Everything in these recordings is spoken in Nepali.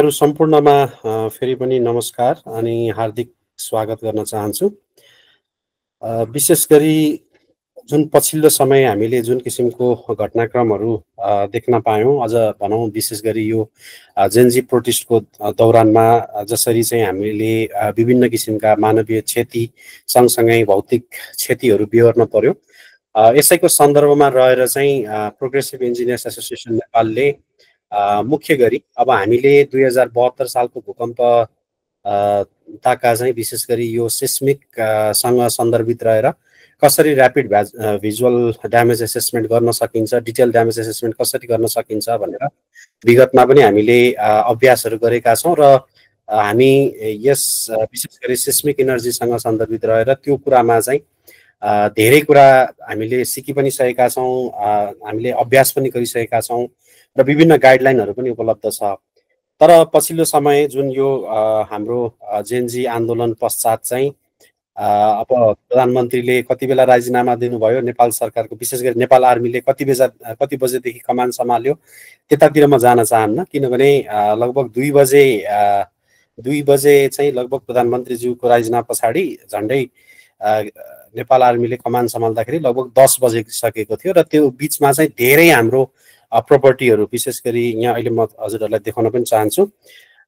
यहाँहरु सम्पूर्णमा फेरि पनि नमस्कार अनि हार्दिक स्वागत गर्न चाहन्छु। विशेष गरी जुन पछिल्लो समय हामीले जुन किसिमको घटनाक्रमहरू देख्न पायौं, अझ भनौं विशेष गरी यो जेनजी प्रोटेस्टको दौरानमा जसरी चाहिँ हामीले विभिन्न किसिमका मानवीय क्षति सँगसँगै भौतिक क्षतिहरू बिहोर्न पर्यो, यसैको सन्दर्भमा रहेर चाहिँ प्रोग्रेसिभ इन्जिनियर्स एसोसिएसन नेपालले मुख्य गरी अब हामीले 2072 सालको भूकम्प ताका चाहिँ विशेष गरी यो सिस्मिक सँग सन्दर्भित रहेर कसरी र्यापिड भिजुअल ड्यामेज एसेसमेन्ट गर्न सकिन्छ, डिटेल ड्यामेज एसेसमेन्ट कसरी गर्न सकिन्छ भनेर विगतमा पनि हामीले अभ्यासहरू गरेका छौं र हामी यस विशेष गरी सिस्मिक एनर्जीसँग सन्दर्भित रहेर त्यो कुरामा चाहिँ धेरै कुरा हामीले सिकि पनि सकेका छौं, हामीले अभ्यास पनि गरिसकेका छौं र विभिन्न गाइडलाइनहरू पनि उपलब्ध छ। तर पछिल्लो समय जुन यो हाम्रो जेनजी आन्दोलन पश्चात चाहिँ अब प्रधानमन्त्रीले कति बेला राजीनामा दिनुभयो, नेपाल सरकारको विशेष गरी नेपाल आर्मीले कति बजेदेखि कमान सम्हाल्यो त्यतातिर म जान चाहन्न, किनभने लगभग 2 बजे चाहिँ लगभग प्रधानमन्त्रीज्यूको राजीनामा पछाडि झन्डै नेपाल आर्मीले कमान सम्हाल्दाखेरि लगभग 10 बजिसकेको थियो र त्यो बीचमा चाहिँ धेरै हाम्रो प्रोपर्टीहरू विशेष गरी यहाँ अहिले म हजुरहरूलाई देखाउन पनि चाहन्छु।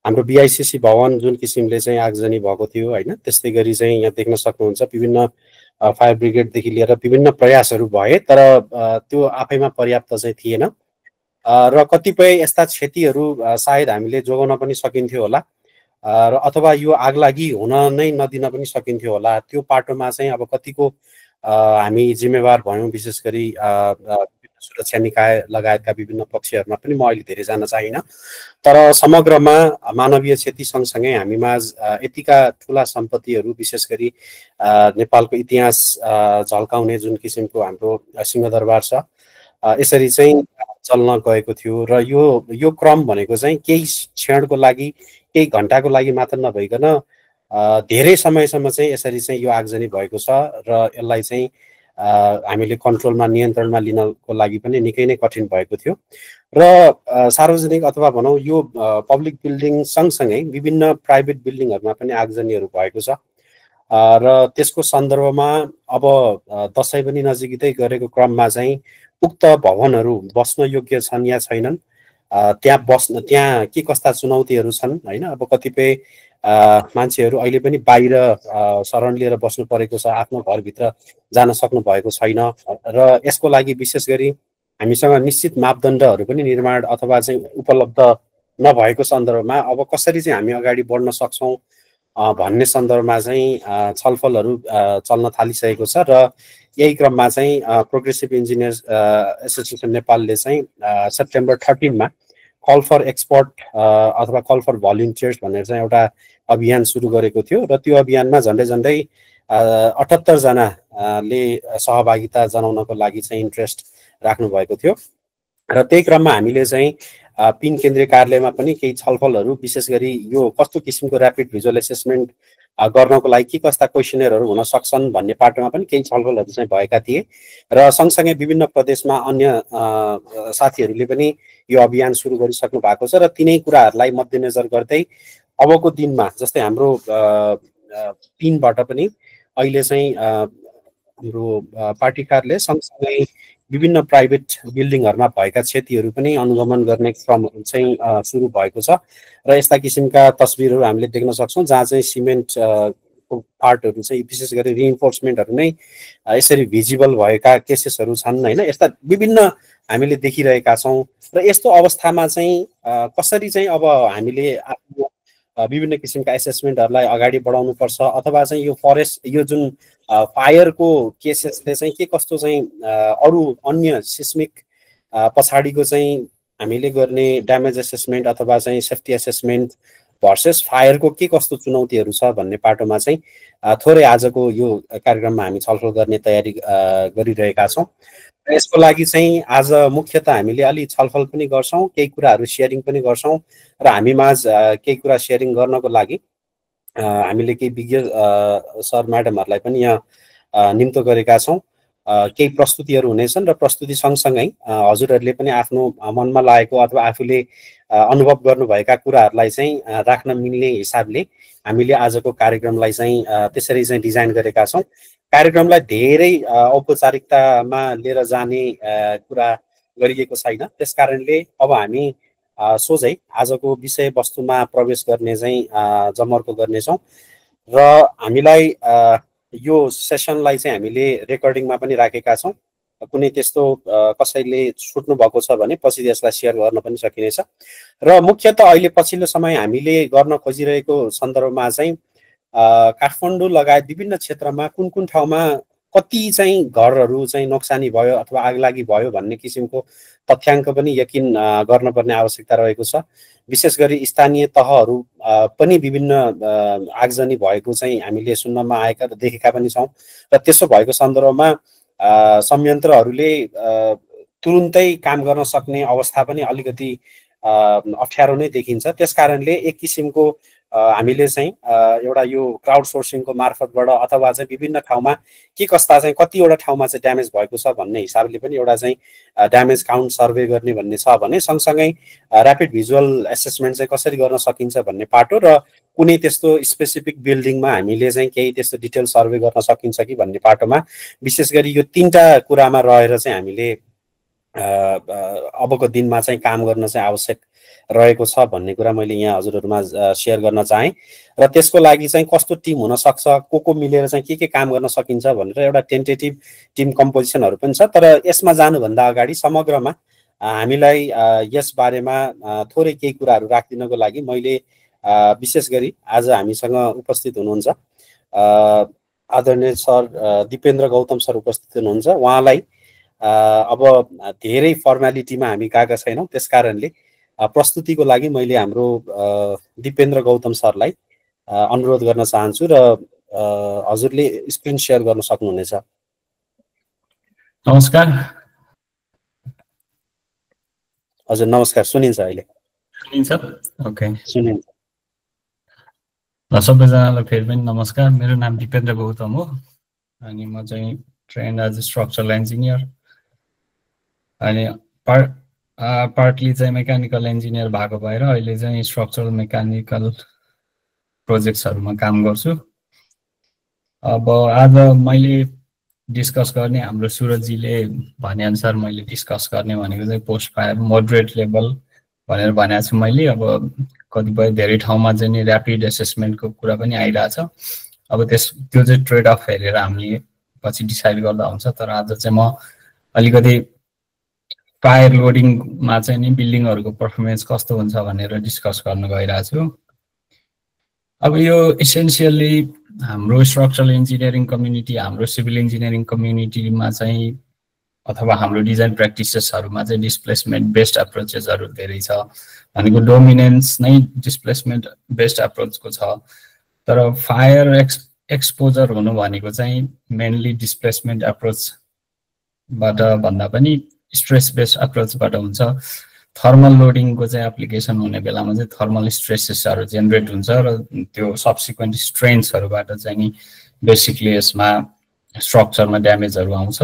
हाम्रो बीआईसीसी भवन जुन किसिमले चाहिँ आगजनी भएको थियो हैन, त्यस्तै गरी चाहिँ यहाँ देख्न सक्नुहुन्छ विभिन्न फायर ब्रिगेडदेखि लिएर विभिन्न प्रयासहरू भए, तर त्यो आफैमा पर्याप्त चाहिँ थिएन र कतिपय यस्ता क्षतिहरू सायद हामीले जोगाउन पनि सकिन्थ्यो होला र अथवा यो आगलागी हुन नै नदिन पनि सकिन्थ्यो होला। त्यो पाटोमा चाहिँ अब कतिको हामी जिम्मेवार भयौं, विशेष गरी सुरक्षा निकाय लगायतका विभिन्न पक्षहरूमा पनि म अहिले धेरै जान चाहिन। तर समग्रमा मानवीय क्षति सँगसँगै हामीमा यतिका ठूला सम्पत्तिहरू विशेष गरी नेपालको इतिहास झल्काउने जुन किसिमको हाम्रो सिंहदरबार छ, यसरी चाहिँ चल्न गएको थियो र यो क्रम भनेको चाहिँ केही क्षणको लागि, केही घण्टाको लागि मात्र नभइकन धेरै समयसम्म चाहिँ यसरी चाहिँ यो आगजनी भएको छ र यसलाई चाहिँ हामीले कन्ट्रोलमा नियन्त्रणमा लिनको लागि पनि निकै नै कठिन भएको थियो र सार्वजनिक अथवा भनौं यो पब्लिक बिल्डिङ सँगसँगै विभिन्न प्राइभेट बिल्डिङहरूमा पनि आगजनीहरू भएको छ र त्यसको सन्दर्भमा अब दशैं पनि नजिकै गरेको क्रममा चाहिँ उक्त भवनहरू बस्न योग्य छन् या छैनन्, त्यहाँ के कस्ता चुनौतीहरू छन् हैन। अब कतिपय मान्छेहरू अहिले पनि बाहिर शरण लिएर बस्नु परेको छ, आफ्नो घरभित्र जान सक्नु भएको छैन र यसको लागि विशेष गरी हामीसँग निश्चित मापदण्डहरू पनि निर्माण अथवा चाहिँ उपलब्ध नभएको सन्दर्भमा अब कसरी चाहिँ हामी अगाडि बढ्न सक्छौं भन्ने सन्दर्भमा चाहिँ छलफलहरू चल्न थालिसकेको छ र यही क्रममा चाहिँ प्रोग्रेसिभ इन्जिनियर्स एसोसिएसन नेपालले चाहिँ सेप्टेम्बर 13 मा कल फर एक्सपर्ट अथवा कल फर भलिन्टियर्स भनेर चाहिँ एउटा अभियान सुरु गरेको थियो र त्यो अभियानमा झन्डै 78 जनाले सहभागिता जनाउनको लागि चाहिँ इन्ट्रेस्ट राख्नु भएको थियो र त्यही क्रममा हामीले चाहिँ पिन केन्द्रीय कार्यालयमा पनि केही छलफलहरू विशेष गरी यो कस्तो किसिमको र्यापिड भिजुअल एसेसमेन्ट गर्नको लागि के कस्ता क्वेशनरहरू हुन सक्छन् भन्ने पाटोमा पनि केही छलफलहरू चाहिँ भएका थिए र सँगसँगै विभिन्न प्रदेशमा अन्य साथीहरूले पनि यो अभियान सुरु गरिसक्नु भएको छ र तिनै कुराहरूलाई मध्यनजर गर्दै अबको दिनमा जस्तै हाम्रो पिनबाट पनि अहिले चाहिँ हाम्रो पार्टी कार्यालय सँगसँगै विभिन्न प्राइभेट बिल्डिङहरूमा भएका क्षतिहरू पनि अनुगमन गर्ने क्रम चाहिँ सुरु भएको छ र यस्ता किसिमका तस्बिरहरू हामीले देख्न सक्छौं जहाँ चाहिँ सिमेन्ट पार्टहरू चाहिँ विशेष गरी रिइन्फोर्समेन्टहरू नै यसरी भिजिबल भएका केसेसहरू छन् हैन। यस्ता विभिन्न हामीले देखिरहेका छौं र यस्तो अवस्थामा चाहिँ कसरी चाहिँ अब हामीले विभिन्न किसिमका एसेसमेन्टहरूलाई अगाडि बढाउनु पर्छ अथवा चाहिँ यो फरेस्ट यो जुन फायरको केसेसले चाहिँ के कस्तो चाहिँ अरु अन्य सिस्मिक पछाडीको चाहिँ हामीले गर्ने ड्यामेज एसेसमेन्ट अथवा चाहिँ सेफ्टी एसेसमेन्ट भर्सेस फायरको के कस्तो चुनौतीहरू छ भन्ने पाटोमा चाहिँ थोरै आजको यो कार्यक्रममा हामी छलफल गर्ने तयारी गरिरहेका छौं। यसको लागि चाहिँ आज मुख्यतः हामीले अलि छलफल पनि गर्छौं, केही कुराहरू शेयरिङ पनि गर्छौं र हामीमाझ केही कुरा शेयरिङ गर्नको लागि हामीले केही विज्ञ सर म्याडमहरुलाई पनि यहाँ निम्तो गरेका छौं केही प्रस्तुतिहरू हुनेछन् र प्रस्तुति सँगसँगै हजुरहरूले पनि आफ्नो मनमा लागेको अथवा आफूले अनुभव गर्नुभएका कुराहरूलाई चाहिँ राख्न मिल्ने हिसाबले हामीले आजको कार्यक्रमलाई चाहिँ त्यसरी चाहिँ डिजाइन गरेका छौँ। कार्यक्रमलाई धेरै औपचारिकतामा लिएर जाने कुरा गरिएको छैन। त्यसकारणले अब हामी सोझै आजको विषयवस्तुमा प्रवेश गर्ने चाहिँ जमर्को गर्नेछौँ र हामीलाई यो सेसनलाई चाहिँ हामीले रेकर्डिङमा पनि राखेका छौँ। कुनै त्यस्तो कसैले छुट्नु भएको छ भने पछि यसलाई सेयर गर्न पनि सकिनेछ। र मुख्यतः अहिले पछिल्लो समय हामीले गर्न खोजिरहेको सन्दर्भमा चाहिँ काठमाडौँ लगायत विभिन्न क्षेत्रमा कुन कुन ठाउँमा कति चाहिँ घरहरू चाहिँ नोक्सानी भयो अथवा आगलागी भयो भन्ने किसिमको तथ्याङ्क पनि यकिन गर्नुपर्ने आवश्यकता रहेको छ। विशेष गरी स्थानीय तहहरू पनि विभिन्न आगजनी भएको चाहिँ हामीले सुन्नमा आएका र देखेका पनि छौँ र त्यसो भएको सन्दर्भमा संयन्त्रहरूले तुरुन्तै काम गर्न सक्ने अवस्था पनि अलिकति अप्ठ्यारो नै देखिन्छ। त्यसकारणले एक किसिमको हामीले चाहिँ एउटा यो क्राउड सोर्सिङको मार्फतबाट अथवा चाहिँ विभिन्न ठाउँमा के कस्ता चाहिँ कतिवटा ठाउँमा चाहिँ ड्यामेज भएको छ भन्ने हिसाबले पनि एउटा चाहिँ ड्यामेज काउन्ट सर्वे गर्ने भन्ने छ भने सँगसँगै ऱ्यापिड भिजुअल एसेसमेन्ट चाहिँ कसरी गर्न सकिन्छ भन्ने पाटो र कुनै त्यस्तो स्पेसिफिक बिल्डिङमा हामीले चाहिँ केही त्यस्तो डिटेल सर्वे गर्न सकिन्छ कि भन्ने पाटोमा विशेष गरी यो तीनटा कुरामा रहेर चाहिँ हामीले अबको दिनमा चाहिँ काम गर्न चाहिँ आवश्यक रहेको छ भन्ने कुरा मैले यहाँ हजुरहरुमा शेयर गर्न चाहे र त्यसको लागि चाहिँ कस्तो टिम हुन सक्छ को मिलेर चाहिँ के काम गर्न सकिन्छ भनेर एउटा टेन्टेटिभ टिम कम्पोजिसनहरु पनि छ। तर यसमा जानु भन्दा अगाडि समग्रमा हामीलाई यस बारेमा थोरै केही कुराहरु राख्दिनको लागि मैले विशेष गरी आज हामीसँग उपस्थित हुनुहुन्छ आदरणीय सर दिपेन्द्र गौतम सर उपस्थित हुनुहुन्छ। उहाँलाई अब धेरै फर्मालिटीमा हामी गएका छैनौं, त्यसकारणले प्रस्तुतिको लागि मैले हाम्रो दिपेन्द्र गौतम सरलाई अनुरोध गर्न चाहन्छु र हजुरले स्क्रिन शेयर गर्न सक्नुहुनेछ। नमस्कार। हजुर नमस्कार, सुनिन्छ अहिले? सुनिन्छ? ओके, सुनिन्छ। ल सबैजनालाई फेरि पनि नमस्कार। मेरो नाम दिपेन्द्र गौतम हो अनि म चाहिँ ट्रेन्ड एज स्ट्रक्चरल इन्जिनियर अनि पार्टली चाहिँ मेकानिकल इन्जिनियर भएको भएर अहिले चाहिँ स्ट्रक्चरल मेकानिकल प्रोजेक्ट्सहरुमा काम गर्छु। अब आज मैले डिस्कस गर्ने हाम्रो सुरजजीले भने अनुसार मैले डिस्कस गर्ने भनेको चाहिँ पोस्ट फायर मोडरेट लेभल भनेर भनेको छु मैले। अब कतिपय धेरै ठाउँमा चाहिँ नि र्यापिड एसेसमेन्टको कुरा पनि आइरहेछ। अब त्यो चाहिँ ट्रेड अफ हेरेर हामीले पछि डिसाइड गर्दा हुन्छ। तर आज चाहिँ म अलिकति फायर लोडिङमा चाहिँ नि बिल्डिङहरुको पर्फर्मेन्स कस्तो हुन्छ भनेर डिस्कस गर्न गइरहेको छु। अब यो एसेन्शियली हाम्रो स्ट्रक्चरल इन्जिनियरिङ कम्युनिटी, हाम्रो सिभिल इन्जिनियरिङ कम्युनिटीमा चाहिँ अथवा हाम्रो डिजाइन प्र्याक्टिसेसहरुमा चाहिँ डिस्प्लेसमेन्ट बेस्ड अप्रोचेसहरु धेरै छ। भनेको डोमिनेन्स नै डिस्प्लेसमेन्ट बेस्ड अप्रोचको छ। तर फायर एक्सपोजर हुनु भनेको चाहिँ मेनली डिस्प्लेसमेन्ट अप्रोचबाट भन्दा पनि स्ट्रेस बेस्ड अप्रोचबाट हुन्छ। थर्मल लोडिङको चाहिँ एप्लिकेसन हुने बेलामा चाहिँ थर्मल स्ट्रेसेसहरु जेनेरेट हुन्छ र त्यो सब्सिक्वेन्ट स्ट्रेन्सहरुबाट चाहिँ नि बेसिकली यसमा स्ट्रक्चरमा ड्यामेजहरु आउँछ।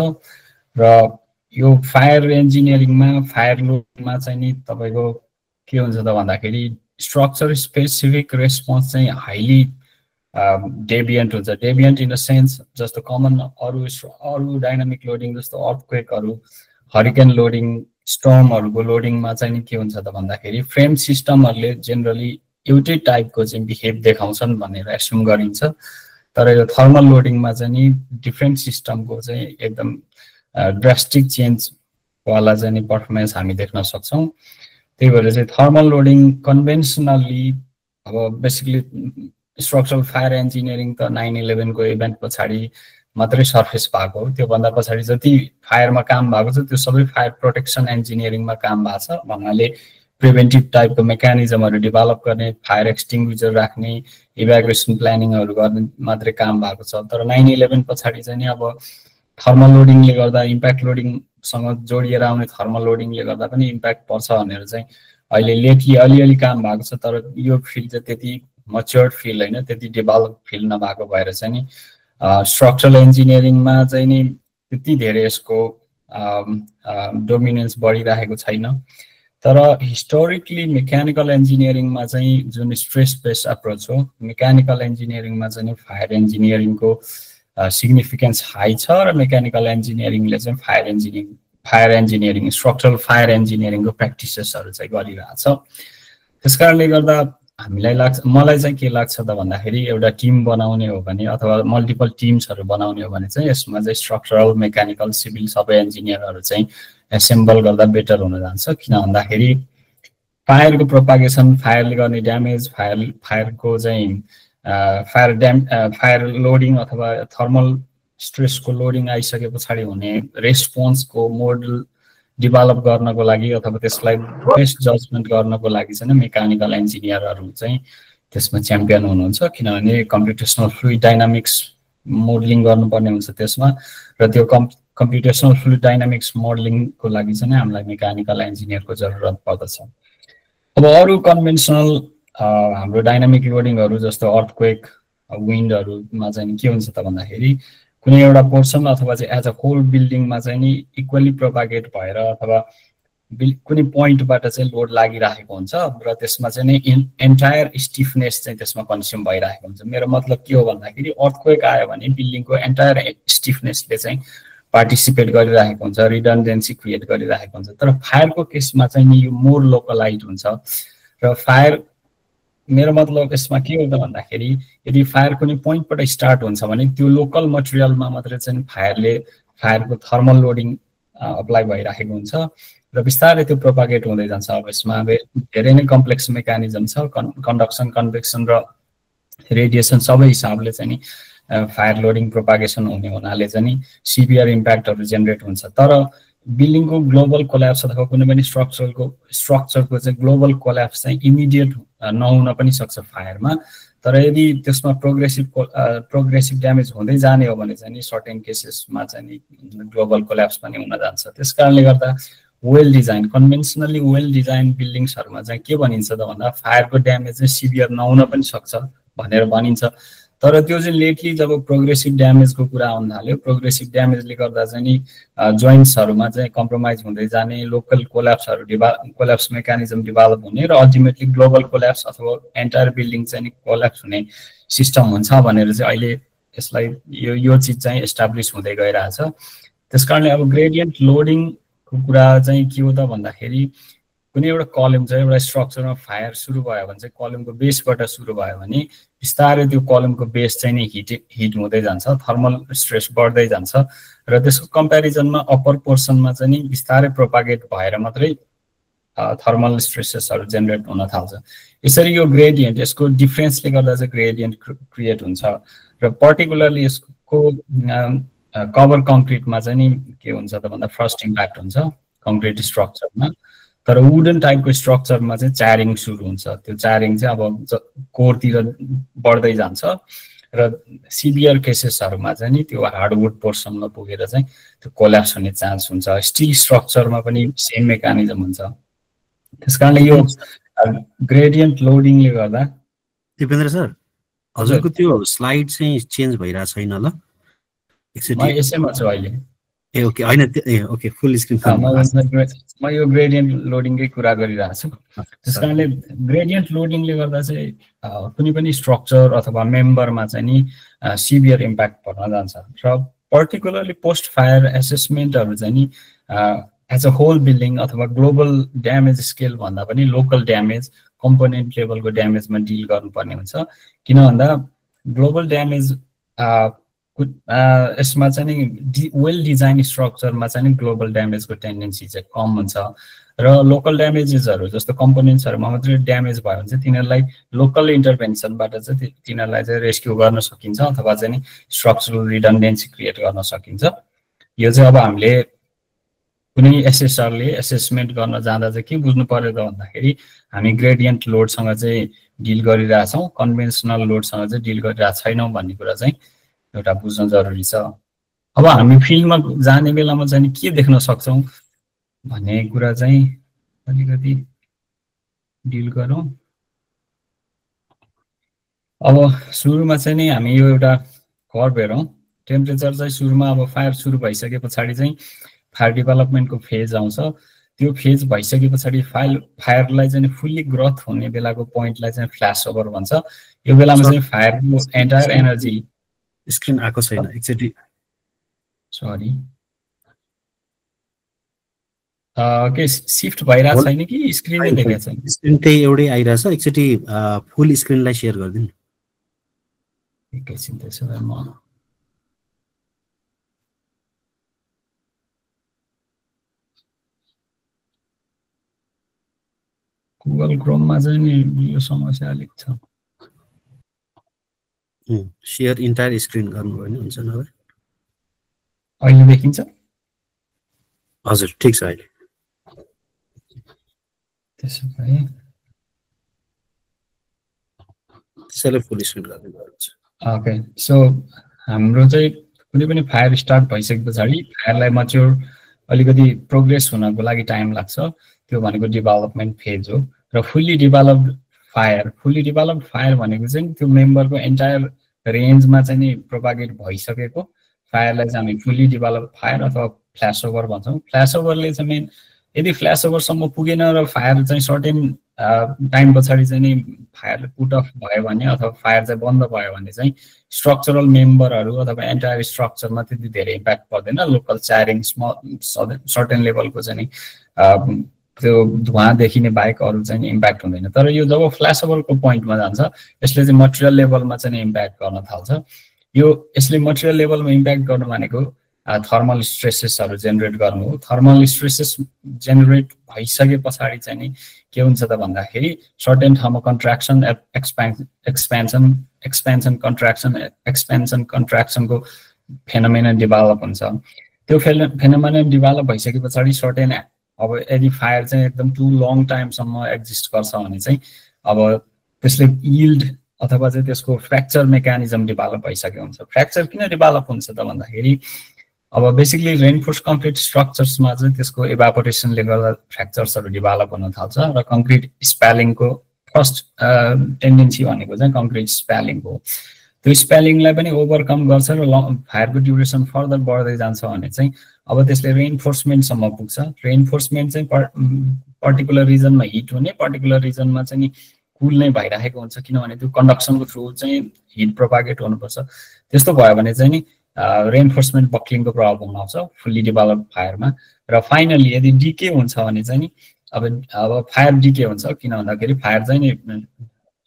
र यो फायर इन्जिनियरिङमा फायर लोडिङमा चाहिँ नि तपाईको के हुन्छ त भन्दाखेरि स्ट्रक्चर स्पेसिफिक रेस्पोन्स चाहिँ हाइली डेभिएन्ट हुन्छ। डेभिएन्ट इन द सेन्स जस्तो कमन अरु डाइनामिक लोडिङ जस्तो अर्थक्वेकहरु, हरिकेन लोडिङ, स्टर्महरुको लोडिङमा चाहिँ नि के हुन्छ त भन्दाखेरि फ्रेम सिस्टमहरुले जेनरली एउटै टाइपको चाहिँ बिहेभ देखाउँछन् भनेर एस्युम गरिन्छ। तर यो थर्मल लोडिङमा चाहिँ नि डिफरेन्ट सिस्टमको चाहिँ एकदम ड्रास्टिक चेन्ज वाला चाहिँ नि परफर्मेन्स हामी देख्न सक्छौं। त्यही भएर चाहिँ थर्मल लोडिङ कन्भेन्सनली अब बेसिकली स्ट्रक्चरल फायर इन्जिनियरिङ त 9/11 को इभेन्ट पछाडि मात्रै सर्फेस भएको हो। त्यो भन्दा पछाडि जति फायरमा काम भएको छ त्यो सबै फायर प्रोटेक्सन इन्जिनियरिङमा काम भएको छ। भन्नाले प्रिभेन्टिभ टाइपको मेकानिजमहरु डेभलप गर्ने, फायर एक्सटिङ्ग्विशर राख्ने, इभ्याकुएसन प्लानिङहरु गर्ने मात्रै काम भएको छ। तर 9/11 पछाडि चाहिँ नि अब थर्मल लोडिङले गर्दा इम्प्याक्ट लोडिङसँग जोडिएर आउने थर्मल लोडिङले गर्दा पनि इम्प्याक्ट पर्छ भनेर चाहिँ अहिले लेटली अलिअलि काम भएको छ। तर यो फिल्ड चाहिँ त्यति मच्योर्ड फिल्ड हैन, त्यति डेभलप फिल्ड नभएको भएर चाहिँ नि स्ट्रक्चरल इन्जिनियरिङमा चाहिँ नि त्यति धेरै यसको डोमिनेन्स बढिरहेको छैन। तर हिस्टोरिकली मेकानिकल इन्जिनियरिङमा चाहिँ जुन स्ट्रेस बेस्ड अप्रोच हो, मेकानिकल इन्जिनियरिङमा चाहिँ फायर इन्जिनियरिङको सिग्निफिकेन्स हाई छ र मेकानिकल इन्जिनियरिङले चाहिँ फायर इन्जिनियरिङ स्ट्रक्चरल फायर इन्जिनियरिङको प्र्याक्टिसेसहरू चाहिँ गरिरहेछ। त्यस कारणले गर्दा हामीलाई लाग्छ, मलाई चाहिँ के लाग्छ त भन्दाखेरि एउटा टिम बनाउने हो भने अथवा मल्टिपल टिम्सहरू बनाउने हो भने चाहिँ यसमा चाहिँ स्ट्रक्चरल मेकानिकल सिभिल सबै इन्जिनियरहरू चाहिँ एसेम्बल गर्दा बेटर हुन जान्छ। किन भन्दाखेरि फायरको प्रोपागेसन, फायरले गर्ने ड्यामेज, फायरको चाहिँ फायर लोडिङ अथवा थर्मल स्ट्रेसको लोडिङ आइसके पछाडि हुने रेस्पोन्सको मोडल डेभलप गर्नको लागि अथवा त्यसलाई बेस्ट जजमेन्ट गर्नको लागि चाहिँ मेकानिकल इन्जिनियरहरू चाहिँ त्यसमा च्याम्पियन हुनुहुन्छ। किनभने कम्प्युटेसनल फ्लुइड डाइनामिक्स मोडलिङ गर्नुपर्ने हुन्छ त्यसमा, र त्यो कम्प्युटेसनल फ्लुइड डाइनामिक्स मोडलिङको लागि चाहिँ हामीलाई मेकानिकल इन्जिनियरको जरुरत पर्दछ। अब अरू कन्भेन्सनल हाम्रो डाइनामिक लोडिङहरू जस्तो अर्थक्वेक, विन्डहरूमा चाहिँ के हुन्छ त भन्दाखेरि कुनै एउटा पोर्सन अथवा चाहिँ एज अ होल बिल्डिङमा चाहिँ नि इक्वली प्रोपागेट भएर अथवा कुनै पोइन्टबाट चाहिँ लोड लागिरहेको हुन्छ र त्यसमा चाहिँ नि एन्टायर स्टिफनेस चाहिँ त्यसमा कन्ज्युम भइरहेको हुन्छ। मेरो मतलब के हो भन्दाखेरि अर्थक्वेक आयो भने बिल्डिङको एन्टायर स्टिफनेसले चाहिँ पार्टिसिपेट गरिरहेको हुन्छ, रिडन्डेन्सी क्रिएट गरिरहेको हुन्छ। तर फायरको केसमा चाहिँ नि यो मोर लोकलाइज हुन्छ र फायर, मेरो मतलब यसमा के हो त भन्दाखेरि यदि फायर कुनै पोइन्टबाट स्टार्ट हुन्छ भने त्यो लोकल मटेरियलमा मात्रै चाहिँ फायरको थर्मल लोडिङ अप्लाई भइरहेको हुन्छ र बिस्तारै त्यो प्रोपागेट हुँदै जान्छ। अब यसमा धेरै नै कम्प्लेक्स मेकानिजम छ, कन्डक्सन, कन्भेक्सन र रेडिएसन सबै हिसाबले चाहिँ नि फायर लोडिङ प्रोपागेसन हुने हुनाले चाहिँ नि सिभियर इम्प्याक्टहरू जेनेरेट हुन्छ। तर बिल्डिङको ग्लोबल कोल्याप्स अथवा कुनै पनि स्ट्रक्चरको चाहिँ ग्लोबल कोल्याप्स चाहिँ इमिडिएट नहुन पनि सक्छ फायरमा। तर यदि त्यसमा प्रोग्रेसिभ ड्यामेज हुँदै जाने हो भने चाहिँ नि सर्टेन केसेसमा चाहिँ नि ग्लोबल कोल्याप्स पनि हुन जान्छ। त्यस कारणले गर्दा well design, conventionally well design बिल्डिङ्सहरूमा चाहिँ के भनिन्छ त भन्दा फायरको ड्यामेज चाहिँ सिभियर नहुन पनि सक्छ भनेर भनिन्छ। तर त्यो चाहिँ लेटली जब प्रोग्रेसिभ ड्यामेजको कुरा आउन थाल्यो, प्रोग्रेसिभ ड्यामेजले गर्दा चाहिँ नि जोइन्ट्सहरूमा चाहिँ कम्प्रोमाइज हुँदै जाने, लोकल कोल्याप्स मेकानिजम डेभलप हुने र अल्टिमेटली ग्लोबल कोल्याप्स अथवा एन्टायर बिल्डिङ चाहिँ नि कोल्याप्स हुने सिस्टम हुन्छ भनेर चाहिँ अहिले यसलाई यो चिज चाहिँ एस्टाब्लिस हुँदै गइरहेछ। त्यस कारणले अब ग्रेडियन्ट लोडिङको कुरा चाहिँ के हो त भन्दाखेरि कुनै एउटा कलम चाहिँ एउटा स्ट्रक्चरमा फायर सुरु भयो भने चाहिँ कलमको बेसबाट सुरु भयो भने बिस्तारै त्यो कलमको बेस चाहिँ नि हिट हुँदै जान्छ, थर्मल स्ट्रेस बढ्दै जान्छ र त्यसको कम्पेरिजनमा अप्पर पोर्सनमा चाहिँ नि बिस्तारै प्रोपागेट भएर मात्रै थर्मल स्ट्रेसेसहरू जेनेरेट हुन थाल्छ। यसरी यो ग्रेडियन्ट, यसको डिफ्रेन्सले गर्दा चाहिँ ग्रेडियन्ट क्रिएट हुन्छ र पर्टिकुलरली यसको कभर कङ्क्रिटमा चाहिँ नि के हुन्छ त भन्दा फर्स्ट इम्प्याक्ट हुन्छ कङ्क्रिट स्ट्रक्चरमा। तर वुडन टाइपको स्ट्रक्चरमा चाहिँ च्यारिङ सुरु हुन्छ। त्यो च्यारिङ चाहिँ अब कोरतिर बढ्दै जान्छ र सिभियर केसेसहरूमा चाहिँ नि त्यो हार्डवुड पोर्सनमा पुगेर चाहिँ त्यो कोल्याप्स हुने चान्स हुन्छ। स्टिल स्ट्रक्चरमा पनि सेम मेकानिजम हुन्छ। त्यस कारणले यो ग्रेडियन्ट लोडिङले गर्दा। दिपेन्द्र सर, हजुरको त्यो स्लाइड चाहिँ चेन्ज भइरहेको छैन ल? यसैमा छु अहिले। ए ओके, होइन ओके, फुल स्क्रिन। म यो ग्रेडियन्ट लोडिङकै कुरा गरिरहेको छु। त्यस कारणले ग्रेडियन्ट लोडिङले गर्दा चाहिँ कुनै पनि स्ट्रक्चर अथवा मेम्बरमा चाहिँ नि सिभियर इम्प्याक्ट पर्न जान्छ र पर्टिकुलरली पोस्ट फायर एसेसमेन्टहरू चाहिँ नि एज अ होल बिल्डिङ अथवा ग्लोबल ड्यामेज स्केल भन्दा पनि लोकल ड्यामेज, कम्पोनेन्ट लेभलको ड्यामेजमा डिल गर्नुपर्ने हुन्छ। किन भन्दा ग्लोबल ड्यामेज यसमा चाहिँ नि वेल डिजाइन स्ट्रक्चरमा चाहिँ नि ग्लोबल ड्यामेजको टेन्डेन्सी चाहिँ कम हुन्छ र लोकल ड्यामेजेसहरू जस्तो कम्पोनेन्ट्सहरूमा मात्रै ड्यामेज भयो भने चाहिँ तिनीहरूलाई लोकल इन्टरभेन्सनबाट चाहिँ तिनीहरूलाई चाहिँ रेस्क्यु गर्न सकिन्छ अथवा चाहिँ नि स्ट्रक्चरल रिडन्डेन्सी क्रिएट गर्न सकिन्छ। यो चाहिँ अब हामीले कुनै एसेसरले एसेसमेन्ट गर्न जाँदा चाहिँ के बुझ्नु पर्यो त भन्दाखेरि हामी ग्रेडियन्ट लोडसँग चाहिँ डिल गरिरहेछौँ, कन्भेन्सनल लोडसँग चाहिँ डिल गरिरहेको छैनौँ भन्ने कुरा चाहिँ एउटा बुझ्न जरुरी छ। अब हामी फिल्डमा जाने बेलामा चाहिँ के देख्न सक्छौँ भन्ने कुरा चाहिँ अलिकति डिल गरौँ। अब सुरुमा चाहिँ नि हामी यो एउटा कर्भ हेरौँ, टेम्परेचर चाहिँ सुरुमा अब फायर सुरु भइसके पछाडि चाहिँ फायर डेभलपमेन्टको फेज आउँछ। त्यो फेज भइसके पछाडि फायरलाई चाहिँ फुल्ली ग्रोथ हुने बेलाको पोइन्टलाई चाहिँ फ्ल्यास ओभर भन्छ। यो बेलामा चाहिँ फायरको एन्टायर एनर्जी स्क्रिन आएको छैन एकचोटि सरी के शिफ्ट भइरहेको छैन कि स्क्रिनै देखाएको छैन? स्क्रिन त्यही एउटै आइरहेछ। एकचोटि फुल स्क्रिनलाई सेयर गरिदिनु। एकैछिन त्यसो भए म गुगल क्रोममा चाहिँ नि यो समस्या अलिक छ। सेयर इन्टायर स्क्रिन गर्नुभयो भने हुन्छ नभए अहिले देखिन्छ? हजुर ठिक छ अहिले। त्यसो भए त्यसैले फुल स्क्रिन गरिदिनु हुन्छ। ओके सो हाम्रो चाहिँ कुनै पनि फायर स्टार्ट भइसके पछाडि फायरलाई मच्योर अलिकति प्रोग्रेस हुनको लागि टाइम लाग्छ। त्यो भनेको डेभलपमेन्ट फेज हो। र फुल्ली डेभलप्ड फायर भनेको चाहिँ त्यो मेम्बरको एन्टायर रेन्जमा चाहिँ नि प्रोपागेट भइसकेको फायरलाई चाहिँ हामी फुल्ली डेभलप्ड फायर अथवा फ्ल्यास ओभर भन्छौँ। फ्ल्यास ओभरले चाहिँ मेन यदि फ्ल्यास ओभरसम्म पुगेन र फायर चाहिँ सर्टेन टाइम पछाडि चाहिँ नि फायर पुट अफ भयो भने अथवा फायर चाहिँ बन्द भयो भने चाहिँ स्ट्रक्चरल मेम्बरहरू अथवा एन्टायर स्ट्रक्चरमा त्यति धेरै इम्प्याक्ट पर्दैन। लोकल च्यारिङ सर्टेन लेभलको चाहिँ नि त्यो धुवा देखिने बाहेक अरू चाहिँ इम्प्याक्ट हुँदैन। तर यो जब फ्ल्यास ओभरको पोइन्टमा जान्छ यसले चाहिँ मटेरियल लेभलमा चाहिँ इम्प्याक्ट गर्न थाल्छ। यसले मटेरियल लेभलमा इम्प्याक्ट गर्नु भनेको थर्मल स्ट्रेसेसहरू जेनेरेट गर्नु हो। थर्मल स्ट्रेसेस जेनेरेट भइसके पछाडि चाहिँ नि के हुन्छ त भन्दाखेरि सर्टेन ठाउँमा कन्ट्र्याक्सन एक्सपेन्सन कन्ट्र्याक्सनको फेनोमेना डेभलप हुन्छ। त्यो फेनोमेना डेभलप भइसके पछाडि सर्टेन अब यदि फायर चाहिँ एकदम टु लङ टाइमसम्म एक्जिस्ट गर्छ भने चाहिँ अब त्यसले यिल्ड अथवा चाहिँ त्यसको फ्र्याक्चर मेकानिजम डेभलप भइसकेको हुन्छ। फ्र्याक्चर किन डेभलप हुन्छ त भन्दाखेरि अब बेसिकली रेनफोर्स कङ्क्रिट स्ट्रक्चर्समा चाहिँ त्यसको इभापोरेसनले गर्दा फ्र्याक्चर्सहरू डेभलप हुन थाल्छ र कङ्क्रिट स्पेलिङको फर्स्ट टेन्डेन्सी भनेको चाहिँ कङ्क्रिट स्पेलिङ हो। त्यो स्पेलिङलाई पनि ओभरकम गर्छ र फायरको ड्युरेसन फर्दर बढ्दै जान्छ भने चाहिँ अब त्यसले रेनफोर्समेन्टसम्म पुग्छ। रेनफोर्समेन्ट चाहिँ पर्टिकुलर रिजनमा हिट हुने, पर्टिकुलर रिजनमा चाहिँ नि कुल नै भइरहेको हुन्छ किनभने त्यो कन्डक्सनको थ्रु चाहिँ हिट प्रोपागेट हुनुपर्छ। त्यस्तो भयो भने चाहिँ नि रेनफोर्समेन्ट बक्लिङको प्रब्लम आउँछ फुल्ली डेभलप्ड फायरमा। र फाइनली यदि डिके हुन्छ भने चाहिँ नि अब फायर डिके हुन्छ किन भन्दाखेरि फायर चाहिँ नि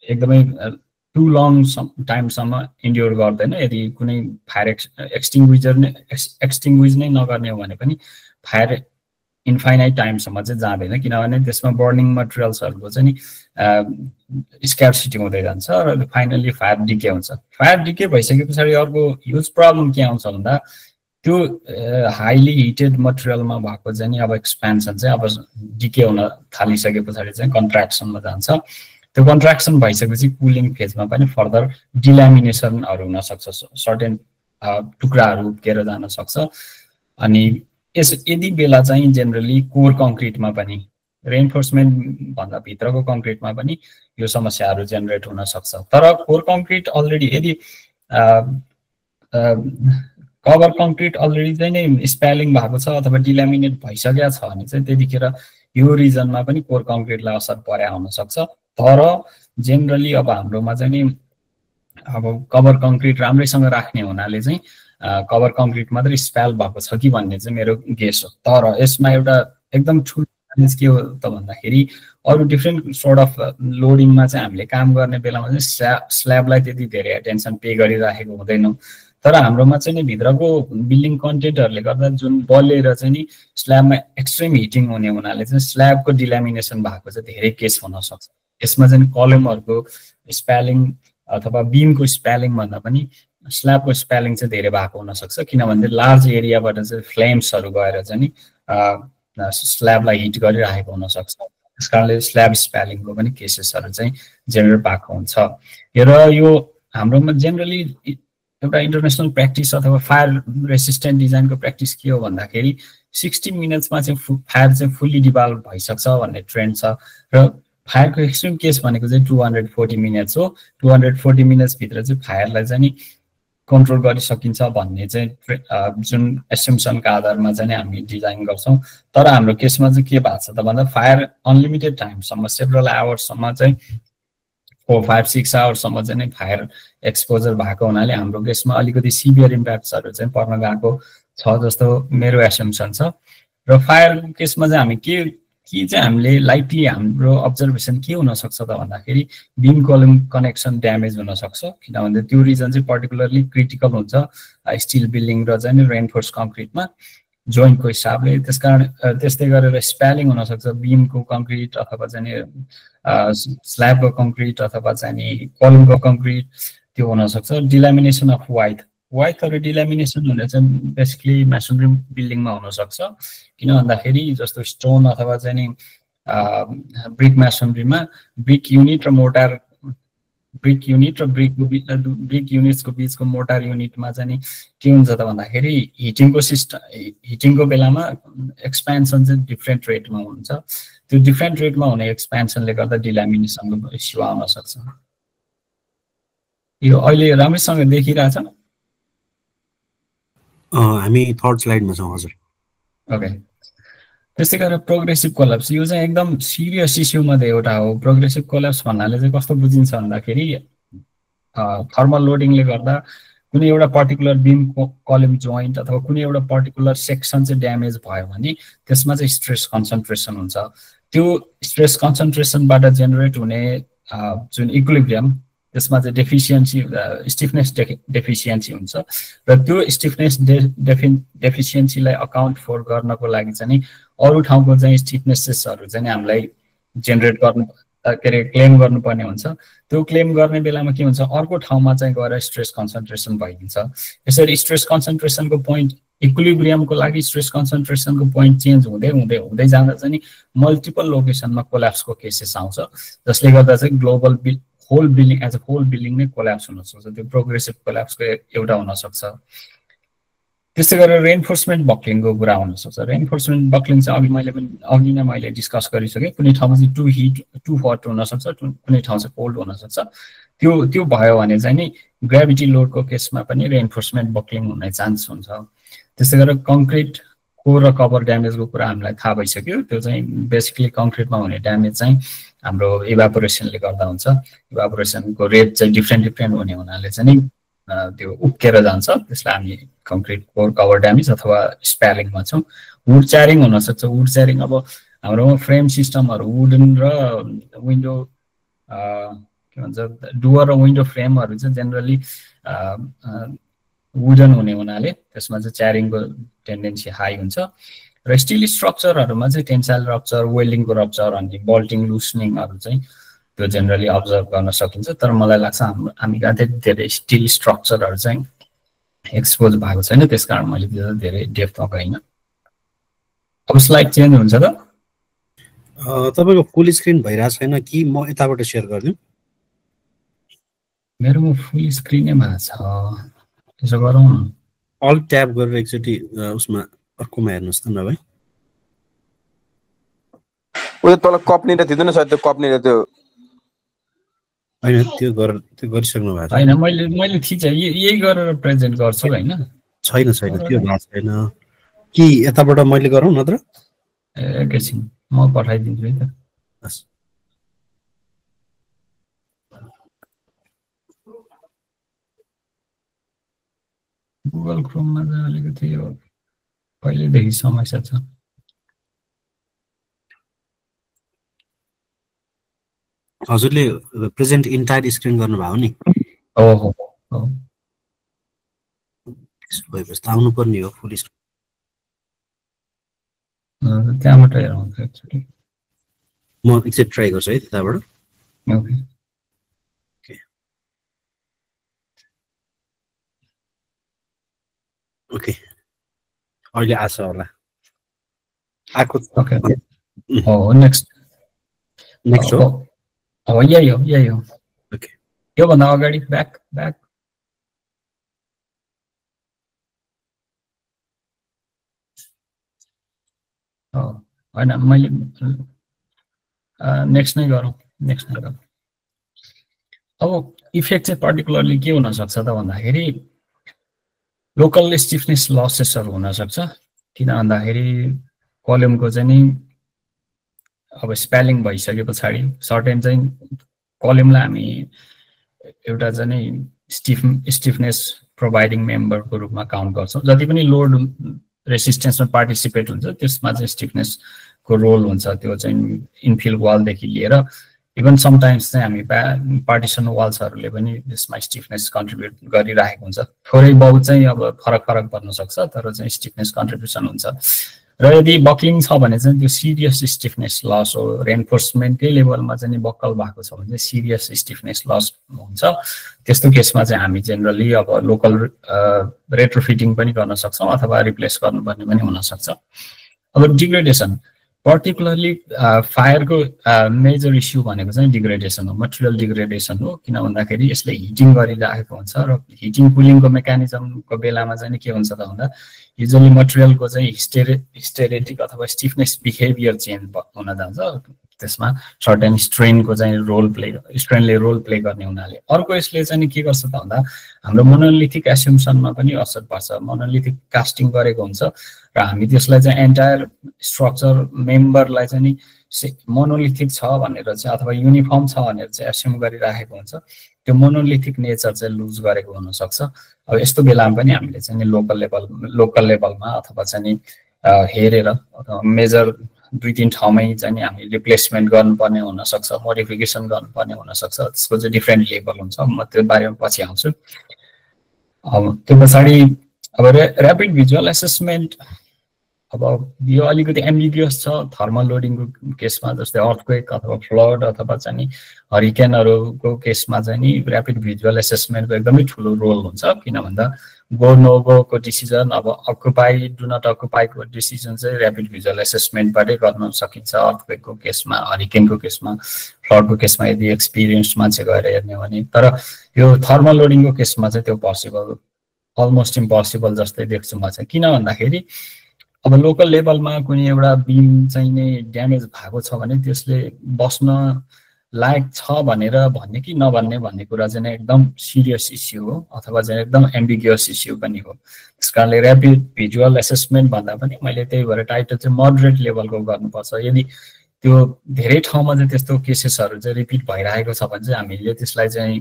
एकदमै टु लङ टाइमसम्म इन्ड्योर गर्दैन। यदि कुनै फायर एक्सटिङ्ग्विज नै नगर्ने हो भने पनि फायर इन्फाइनाइट टाइमसम्म चाहिँ जाँदैन किनभने त्यसमा बर्निङ मटेरियल्सहरूको चाहिँ नि स्क्यार्सिटी हुँदै जान्छ र फाइनली फायर डिके हुन्छ। फायर डिके भइसके पछाडि अर्को ह्युज प्रब्लम के आउँछ भन्दा त्यो हाइली हिटेड मटेरियलमा भएको चाहिँ नि अब एक्सपेन्सन चाहिँ अब डिके हुन थालिसके पछाडि चाहिँ कन्ट्र्याक्सनमा जान्छ। त्यो कन्ट्र्याक्सन भइसकेपछि कुलिङ फेजमा पनि फर्दर डिल्यामिनेसनहरू हुनसक्छ, सर्टेन टुक्राहरू उब्केर जान सक्छ। अनि यदि बेला चाहिँ जेनरली कोर कङ्क्रिटमा पनि रेनफोर्समेन्ट भन्दा भित्रको कङ्क्रिटमा पनि यो समस्याहरू जेनेरेट हुन सक्छ। तर कोर कङ्क्रिट अलरेडी यदि कभर कङ्क्रिट अलरेडी चाहिँ नै स्पेलिङ भएको छ अथवा डिल्यामिनेट भइसकेको छ भने चाहिँ त्यतिखेर यो रिजनमा पनि कोर कङ्क्रिटलाई असर पर्या हुन सक्छ। तर जेनरली अब हाम्रोमा चाहिँ नि अब कभर कङ्क्रिट राम्रैसँग राख्ने हुनाले चाहिँ कभर कङ्क्रिट मात्रै स्पेल भएको छ कि भन्ने चाहिँ मेरो गेस हो। तर यसमा एउटा एकदम ठुलो च्यालेन्ज के हो त भन्दाखेरि अरू डिफ्रेन्ट सोर्ट अफ लोडिङमा चाहिँ हामीले काम गर्ने बेलामा चाहिँ स्ल्याबलाई त्यति धेरै एटेन्सन पे गरिराखेको हुँदैनौँ। तर हाम्रोमा चाहिँ नि भित्रको बिल्डिङ कन्टेन्टहरूले गर्दा जुन बलेर चाहिँ नि स्ल्याबमा एक्सट्रिम हिटिङ हुने हुनाले चाहिँ स्ल्याबको डिल्यामिनेसन भएको चाहिँ धेरै केस हुनसक्छ। यसमा चाहिँ कलमहरूको स्पेलिङ अथवा बिमको स्पेलिङ भन्दा पनि स्ल्याबको स्पेलिङ चाहिँ धेरै भएको हुनसक्छ किनभने लार्ज एरियाबाट चाहिँ फ्लेम्सहरू गएर चाहिँ नि स्ल्याबलाई हिट गरिरहेको हुनसक्छ। त्यस कारणले स्ल्याब स्पेलिङको पनि केसेसहरू चाहिँ जेनेरेट भएको हुन्छ। र यो हाम्रोमा जेनरली एउटा इन्टरनेसनल प्र्याक्टिस अथवा फायर रेसिस्टेन्ट डिजाइनको प्र्याक्टिस के हो भन्दाखेरि 60 मिनट्समा चाहिँ फायर चाहिँ फुल्ली डिभल्भ भइसक्छ भन्ने ट्रेन्ड छ। र फायरको एक्सट्रिम केस भनेको चाहिँ 240 मिनट्स हो। 240 मिनट्सभित्र चाहिँ फायरलाई चाहिँ नि कन्ट्रोल गरिसकिन्छ भन्ने चाहिँ जुन एसम्पसनका आधारमा चाहिँ हामी डिजाइन गर्छौँ। तर हाम्रो केसमा चाहिँ के भएको छ त भन्दा फायर अनलिमिटेड टाइमसम्म सेभरल आवर्ससम्म चाहिँ 4-5-6 आवर्ससम्म चाहिँ फायर एक्सपोजर भएको हुनाले हाम्रो केसमा अलिकति सिभियर इम्प्याक्ट्सहरू चाहिँ पर्न गएको छ जस्तो मेरो एसम्पसन छ। र फायरको केसमा चाहिँ हामी के चाहिँ हामीले लाइटली हाम्रो अब्जर्भेसन के हुनसक्छ त भन्दाखेरि बिम कलम कनेक्सन ड्यामेज हुनसक्छ, किनभने त्यो रिजन चाहिँ पर्टिकुलरली क्रिटिकल हुन्छ स्टिल बिल्डिङ र चाहिँ रेनफोर्स कङ्क्रिटमा जोइन्टको हिसाबले। त्यसकारण त्यस्तै गरेर स्प्यालिङ हुनसक्छ बिमको कङ्क्रिट अथवा चाहिँ स्ल्याबको कङ्क्रिट अथवा चाहिँ कलमको कङ्क्रिट त्यो हुनसक्छ। डिल्यामिनेसन अफ वाइथहरू डिल्यामिनेसन हुने चाहिँ बेसिकली मेसनरी बिल्डिङमा हुनसक्छ, किन भन्दाखेरि जस्तो स्टोन अथवा चाहिँ ब्रिक मेसनरीमा ब्रिक युनिट र ब्रिक युनिट्सको बिचको मोर्टार युनिटमा चाहिँ के हुन्छ त भन्दाखेरि हिटिङको बेलामा एक्सपेन्सन चाहिँ डिफ्रेन्ट रेटमा हुन्छ। त्यो डिफ्रेन्ट रेटमा हुने एक्सपेन्सनले गर्दा डिल्यामिनेसनको इस्यु आउन सक्छ। यो अहिले राम्रैसँग देखिरहेछ? हामी थर्ड स्लाइडमा छौँ हजुर। ओके, त्यस्तै गरेर प्रोग्रेसिभ कोल्याप्स यो चाहिँ एकदम सिरियस इस्यु मध्ये एउटा हो। प्रोग्रेसिभ कोल्याप्स भन्नाले चाहिँ कस्तो बुझिन्छ भन्दाखेरि थर्मल लोडिङले गर्दा कुनै एउटा पर्टिकुलर बिम कलम जोइन्ट अथवा कुनै एउटा पर्टिकुलर सेक्सन चाहिँ ड्यामेज भयो भने त्यसमा चाहिँ स्ट्रेस कन्सन्ट्रेसन हुन्छ। त्यो स्ट्रेस कन्सन्ट्रेसनबाट जेनेरेट हुने जुन इक्विलिब्रियम त्यसमा चाहिँ डेफिसियन्सी स्टिफनेस डेफिसियन्सी हुन्छ र त्यो स्टिफनेस डेफिसियन्सीलाई अकाउन्ट फर गर्नको लागि चाहिँ अरू ठाउँको चाहिँ स्टिफनेसेसहरू चाहिँ हामीलाई जेनेरेट गर्नु के अरे क्लेम गर्नुपर्ने हुन्छ। त्यो क्लेम गर्ने बेलामा के हुन्छ अर्को ठाउँमा चाहिँ गएर स्ट्रेस कन्सन्ट्रेसन भइदिन्छ। यसरी स्ट्रेस कन्सन्ट्रेसनको पोइन्ट इक्विलिब्रियमको लागि स्ट्रेस कन्सन्ट्रेसनको पोइन्ट चेन्ज हुँदै हुँदै हुँदै जाँदा चाहिँ मल्टिपल लोकेसनमा कोल्याप्सको केसेस आउँछ, जसले गर्दा चाहिँ global whole building as a whole building नै कोल्याप्स हुनसक्छ। त्यो प्रोग्रेसिभ कोल्याप्सको एउटा हुनसक्छ। त्यस्तै गरेर रेनफोर्समेन्ट बक्लिङको कुरा हुनसक्छ। रेनफोर्समेन्ट बक्लिङ चाहिँ अघि नै मैले डिस्कस गरिसकेँ। कुनै ठाउँमा चाहिँ टु हट हुनसक्छ, कुनै ठाउँ चाहिँ कोल्ड हुनसक्छ। त्यो भयो भने चाहिँ नि ग्राभिटी लोडको केसमा पनि रेनफोर्समेन्ट बक्लिङ हुने चान्स हुन्छ। त्यस्तै गरेर कङ्क्रिट कोर र कभर ड्यामेजको कुरा हामीलाई थाहा भइसक्यो। त्यो चाहिँ बेसिकली कङ्क्रिटमा हुने ड्यामेज चाहिँ हाम्रो इभापोरेसनले गर्दा हुन्छ। इभापोरेसनको रेट चाहिँ डिफ्रेन्ट हुने हुनाले चाहिँ त्यो उक्केर जान्छ, त्यसलाई हामी कङ्क्रिट कोर कभर ड्यामेज अथवा स्प्यालिङमा छौँ। वुड च्यारिङ हुनसक्छ। वुड च्यारिङ अब हाम्रोमा फ्रेम सिस्टमहरू वुडन र विन्डो के भन्छ डुवर र विन्डो फ्रेमहरू चाहिँ जेनरली वुडन हुने हुनाले त्यसमा चाहिँ च्यारिङको टेन्डेन्सी हाई हुन्छ। र स्टिल स्ट्रक्चरहरूमा चाहिँ टेन्साइल रप्चर, वेल्डिङको रप्चर अनि बल्टिङ लुसनिङहरू चाहिँ त्यो जेनरली अब्जर्भ गर्न सकिन्छ। तर मलाई लाग्छ हामी कहाँ धेरै स्टिल स्ट्रक्चरहरू चाहिँ एक्सपोज भएको छैन, त्यसकारण मैले त्यो धेरै डेप्थमा गइनँ। अब स्लाइड चेन्ज हुन्छ त? तपाईँको फुल स्क्रिन भइरहेको छैन कि म यताबाट सेयर गरिदिउँ? मेरोमा फुल स्क्रिनै भएको छ। त्यसो गरौँ न, अल ट्याब गरेर एकचोटि उसमा अर्कोमा हेर्नुहोस् त नभए। उयो तल कप्नी र थिच्दैन सायद, त्यो कप्नी र त्यो होइन त्यो गरिसक्नु भएको छैन। मैले थिचेँ यही गरेर प्रेजेन्ट गर्छु होइन? छैन त्यो भएको छैन कि यताबाट मैले गरौँ नत्र? एकैछिन म पठाइदिन्छु है त। गुगल क्रोममा चाहिँ अलिकति यो पहिलेदेखि समस्या छ। हजुरले प्रेजेन्ट इन्टायर स्क्रिन गर्नुभयो नि? हो भएपछि त आउनु पर्ने हो फुल स्क्रिन। त्यहाँबाट हेरौँ एकचोटि। म एकचोटि ट्राई गर्छु है त्यताबाट। ओके ओके अहिले आछ होला। आएको ओके हो नेक्स्ट हो। हो यही हो। ओके योभन्दा अगाडि ब्याक होइन मैले नेक्स्ट नै गरौँ। अब इफेक्ट चाहिँ पर्टिकुलरली के हुनसक्छ त भन्दाखेरि लोकल स्टिफनेस लसेसहरू हुनसक्छ, किन भन्दाखेरि कलमको चाहिँ नि अब स्पेलिङ भइसके पछाडि सर्टेन चाहिँ कलमलाई हामी एउटा चाहिँ नि स्टिफनेस प्रोभाइडिङ मेम्बरको रूपमा काउन्ट गर्छौँ। जति पनि लोड रेसिस्टेन्समा पार्टिसिपेट हुन्छ त्यसमा चाहिँ स्टिफनेसको रोल हुन्छ। त्यो चाहिँ इनफिल वालदेखि लिएर इभन समटाइम्स चाहिँ हामी पार्टिसन वाल्सहरूले पनि त्यसमा स्टिफनेस कन्ट्रिब्युट गरिरहेको हुन्छ। थोरै बहुत चाहिँ अब फरक फरक पर्न सक्छ, तर चाहिँ स्टिफनेस कन्ट्रिब्युसन हुन्छ। र यदि बक्लिङ छ भने चाहिँ त्यो सिरियस स्टिफनेस लस हो, रेन्फोर्समेन्टकै लेभलमा चाहिँ बक्कल भएको छ भने चाहिँ सिरियस स्टिफनेस लस हुन्छ। त्यस्तो केसमा चाहिँ हामी जेनरली अब लोकल रेट्रोफिटिङ पनि गर्न सक्छौँ अथवा रिप्लेस गर्नुपर्ने पनि हुनसक्छ। अब डिग्रेडेसन, पर्टिकुलरली फायरको मेजर इस्यु भनेको चाहिँ डिग्रेडेसन हो, मटेरियल डिग्रेडेसन हो। किन भन्दाखेरि यसले हिटिङ गरिरहेको हुन्छ र हिटिङ कुलिङको मेकानिजमको बेलामा चाहिँ के हुन्छ त भन्दा युजली मटेरियलको चाहिँ हिस्टेरेटिक अथवा स्टिफनेस बिहेभियर चेन्ज हुन जान्छ। त्यसमा सर्टेन स्ट्रेनको चाहिँ स्ट्रेनले रोल प्ले गर्ने हुनाले। अर्को यसले चाहिँ के गर्छ त भन्दा हाम्रो मोनोलिथिक एस्युम्सनमा पनि असर पर्छ। मोनोलिथिक कास्टिङ गरेको हुन्छ र हामी त्यसलाई चाहिँ एन्टायर स्ट्रक्चर मेम्बरलाई चाहिँ नि मोनोलिथिक छ भनेर चाहिँ अथवा युनिफर्म छ भनेर चाहिँ एस्युम गरिराखेको हुन्छ। त्यो मोनोलिथिक नेचर चाहिँ लुज गरेको हुनसक्छ। अब यस्तो बेलामा पनि हामीले चाहिँ नि लोकल लेभलमा अथवा चाहिँ नि हेरेर अथवा मेजर 2-3 ठाउँमै चाहिँ नि हामी रिप्लेसमेन्ट गर्नुपर्ने हुनसक्छ, मोडिफिकेसन गर्नुपर्ने हुनसक्छ। त्यसको चाहिँ डिफ्रेन्ट लेभल हुन्छ, म त्यो बारेमा पछि आउँछु। अब त्यो पछाडि अब ऱ्यापिड भिजुअल एसेसमेन्ट, अब यो अलिकति एम्बिगियस छ थर्मल लोडिङको केसमा, जस्तै अर्थक्वेक अथवा फ्लड अथवा चाहिँ नि हरिकेनहरूको केसमा चाहिँ नि ऱ्यापिड भिजुअल एसेसमेन्टको एकदमै ठुलो रोल हुन्छ। किन भन्दा गो नो गोको डिसिजन, अब अकुपाई डु नट अकुपाईको डिसिजन चाहिँ ऱ्यापिड भिजुअल एसेसमेन्टबाटै गर्न सकिन्छ। अर्थक्वेकको केसमा, हरिकेनको केसमा, फ्लडको केसमा यदि एक्सपिरियन्स मान्छे गएर हेर्ने हो भने। तर यो थर्मल लोडिङको केसमा चाहिँ त्यो पोसिबल, अलमोस्ट इम्पोसिबल जस्तै देख्छु म चाहिँ। किन भन्दाखेरि अब लोकल लेभलमा कुनै एउटा बिम चाहिँ नै ड्यामेज भएको छ भने त्यसले बस्न लायक छ भनेर भन्ने कि नभन्ने भन्ने कुरा चाहिँ एकदम सिरियस इस्यु हो अथवा चाहिँ एकदम एम्बिगियस इस्यु पनि हो। त्यस कारणले ऱ्यापिड भिजुअल एसेसमेन्ट भन्दा पनि मैले त्यही भएर टाइटल चाहिँ मोडरेट लेभलको गर्नुपर्छ। यदि त्यो धेरै ठाउँमा चाहिँ त्यस्तो केसेसहरू चाहिँ रिपिट भइरहेको छ भने चाहिँ हामीले त्यसलाई चाहिँ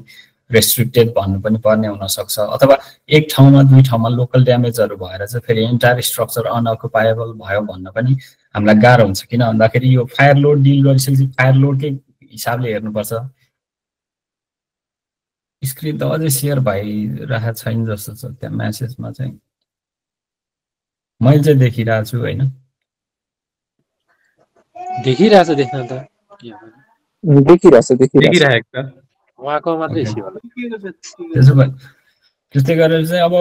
रेस्ट्रिक्टेड भन्नु पनि पर्ने हुनसक्छ। अथवा एक ठाउँमा 2 ठाउँमा लोकल ड्यामेजहरू भएर चाहिँ फेरि एन्टायर स्ट्रक्चर अनअकुपाएबल भयो भन्न पनि हामीलाई गाह्रो हुन्छ। किन भन्दाखेरि यो फायर लोड डिल गरिसकेपछि फायर लोडकै हिसाबले हेर्नुपर्छ। स्क्रिन त अझै सेयर भइरहेको छैन जस्तो छ त्यहाँ म्यासेजमा चाहिँ, मैले चाहिँ देखिरहेको छु होइन, देखिरहेछ देख्न त देखिरहेको छ उहाँको मात्रै इस्यु होला। त्यसो भए त्यस्तै गरेर चाहिँ अब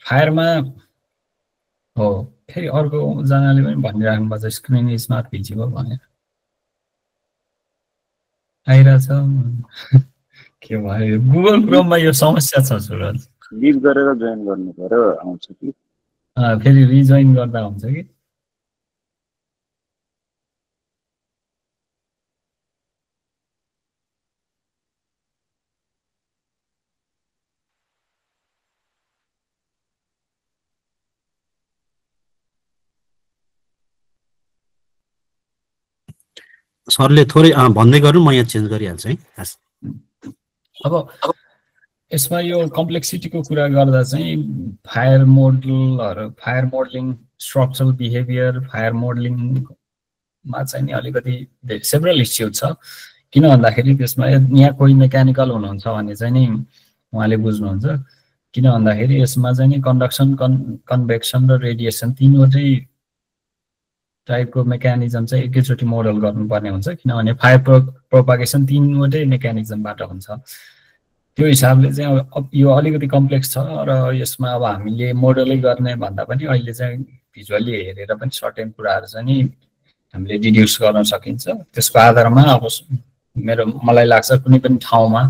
फायरमा हो फेरि अर्को जनाले पनि भनिराख्नु भएको छ स्क्रिन इज नट भिजिबल भनेर आइरहेछ। के भयो गुगल क्रोममा यो समस्या छ सुरज, लिभ गरेर जोइन गर्नु पर्यो आउँछ कि फेरि रिजोइन गर्दा हुन्छ कि सरले थोरै भन्दै गर्नु, म यहाँ चेन्ज गरिहाल्छु है। अब यसमा यो कम्प्लेक्सिटीको कुरा गर्दा चाहिँ fire modelling, structural behaviour, fire मोडलिङमा चाहिँ नि अलिकति सेभरल इस्यु छ। किन भन्दाखेरि त्यसमा यहाँ कोही मेकानिकल हुनुहुन्छ भने चाहिँ नि उहाँले बुझ्नुहुन्छ। किन भन्दाखेरि यसमा चाहिँ नि कन्डक्सन, कन्भेक्सन र रेडिएसन तीनवटै टाइपको मेकानिजम चाहिँ एकैचोटि मोडल गर्नुपर्ने हुन्छ। किनभने फायर प्रोपागेसन तीनवटै मेकानिजमबाट हुन्छ। त्यो हिसाबले चाहिँ अब यो अलिकति कम्प्लेक्स छ र यसमा अब हामीले मोडलै गर्ने भन्दा पनि अहिले चाहिँ भिजुअली हेरेर पनि सर्टेन कुराहरू चाहिँ नि हामीले डिड्युस गर्न सकिन्छ। त्यसको आधारमा अब मलाई लाग्छ कुनै पनि ठाउँमा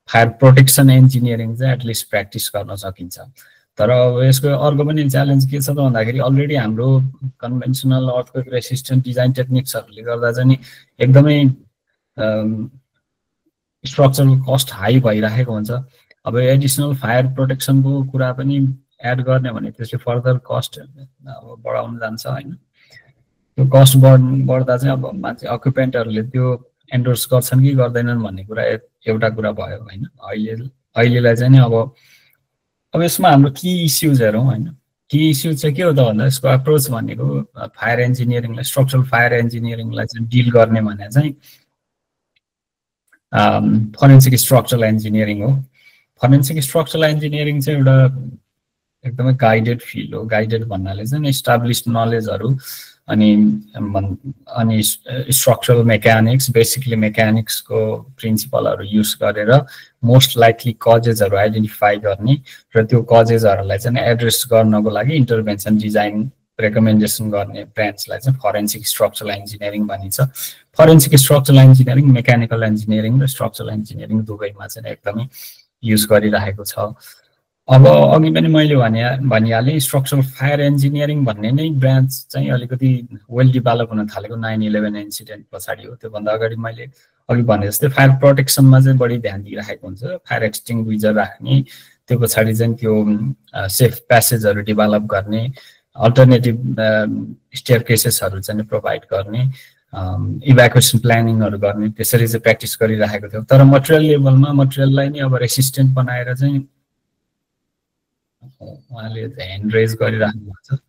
फायर प्रोटेक्सन इन्जिनियरिङ चाहिँ एटलिस्ट प्र्याक्टिस गर्न सकिन्छ। तर अब यसको अर्को पनि च्यालेन्ज के छ त भन्दाखेरि अलरेडी हाम्रो कन्भेन्सनल अर्थक्वेक रेसिस्टेन्ट डिजाइन टेक्निक्सहरूले गर्दा चाहिँ नि एकदमै स्ट्रक्चरल कस्ट हाई भइरहेको हुन्छ। अब एडिसनल फायर प्रोटेक्सनको कुरा पनि एड गर्ने भने त्यसले फर्दर कस्ट अब बढाउन जान्छ हैन। त्यो कस्ट बढ्दा चाहिँ अब मान्छे अक्युपेन्टहरूले त्यो एन्डोर्स गर्छन् कि गर्दैनन् भन्ने कुरा एउटा कुरा भयो हैन। अहिलेलाई चाहिँ नि अब यसमा हाम्रो की इस्युज हेरौँ हैन। की इस्यु चाहिँ के हो त भन्दा यसको अप्रोच भनेको फायर इन्जिनियरिङलाई स्ट्रक्चरल फायर इन्जिनियरिङलाई चाहिँ डिल गर्ने भने चाहिँ फरेन्सिक स्ट्रक्चरल इन्जिनियरिङ हो। फरेन्सिक स्ट्रक्चरल इन्जिनियरिङ चाहिँ एउटा एकदमै गाइडेड फिल्ड हो। गाइडेड भन्नाले चाहिँ इस्टाब्लिस्ड नलेजहरू अनि स्ट्रक्चरल मेकानिक्स बेसिकली मेकानिक्सको प्रिन्सिपलहरू युज गरेर मोस्ट लाइकली कजेसहरू आइडेन्टिफाई गर्ने र त्यो कजेसहरूलाई चाहिँ एड्रेस गर्नको लागि इन्टरभेन्सन डिजाइन रेकमेन्डेसन गर्ने ब्रान्चलाई चाहिँ फरेन्सिक स्ट्रक्चरल इन्जिनियरिङ भनिन्छ। Forensic structural engineering mechanical engineering र स्ट्रक्चरल इन्जिनियरिङ दुवैमा चाहिँ एकदमै युज गरिरहेको छ। अब अघि पनि मैले भनिहालेँ स्ट्रक्चरल फायर इन्जिनियरिङ भन्ने नै ब्रान्च चाहिँ अलिकति वेल डेभलप हुन थालेको 9/11 इन्सिडेन्ट पछाडि हो। त्योभन्दा अगाडि मैले अघि भने जस्तै फायर प्रोटेक्सनमा चाहिँ बढी ध्यान दिइरहेको हुन्छ। फायर एक्सटिङ्ग्विजर राख्ने, त्यो पछाडि चाहिँ त्यो सेफ प्यासेजहरू डेभलप गर्ने, अल्टरनेटिभ स्टेयरकेसेसहरू चाहिँ प्रोभाइड गर्ने, इभ्याकुएसन प्लानिङहरू गर्ने, त्यसरी चाहिँ प्र्याक्टिस गरिरहेको थियो। तर मटेरियल लेभलमा मटेरियललाई नै अब रेसिस्टेन्ट बनाएर चाहिँ उहाँले ह्यान्ड रेज गरिराख्नु भएको छ।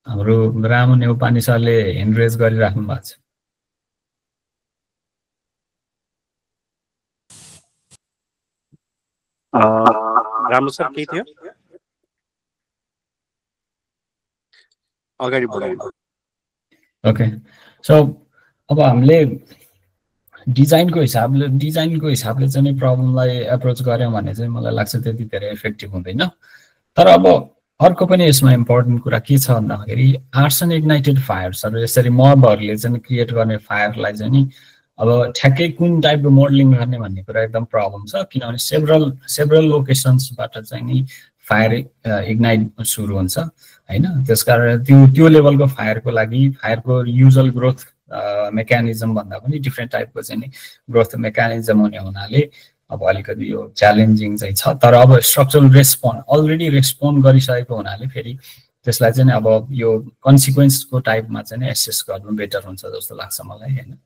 हाम्रो रामु नेउपाने सरले ह्यान्ड रेज गरिराख्नु भएको छ। रामु सर के थियो अगाडि बढाउनु। ओके सो अब हामीले डिजाइनको हिसाबले चाहिँ प्रब्लमलाई एप्रोच गऱ्यौँ भने चाहिँ मलाई लाग्छ त्यति धेरै इफेक्टिभ हुँदैन। तर अब अर्को पनि यसमा इम्पोर्टेन्ट कुरा के छ भन्दाखेरि आर्सन इग्नाइटेड फायर्सहरू यसरी मबहरूले चाहिँ क्रिएट गर्ने फायरलाई चाहिँ नि अब ठ्याक्कै कुन टाइपको मोडलिङ गर्ने भन्ने कुरा एकदम प्रब्लम छ। किनभने सेभरल लोकेसन्सबाट चाहिँ नि फायर इग्नाइट सुरु हुन्छ हैन। त्यसकारण त्यो लेभलको फायरको लागि फायरको युजुअल ग्रोथ मेकानिजम भन्दा पनि डिफ्रेन्ट टाइपको चाहिँ नि ग्रोथ मेकानिजम हुने हुनाले अब अलिकति यो च्यालेन्जिङ चाहिँ छ। तर अब स्ट्रक्चरल अलरेडी रेस्पोन्ड गरिसकेको हुनाले फेरि त्यसलाई चाहिँ अब यो कन्सिक्वेन्सको टाइपमा चाहिँ एसेस गर्नु बेटर हुन्छ जस्तो लाग्छ मलाई हैन।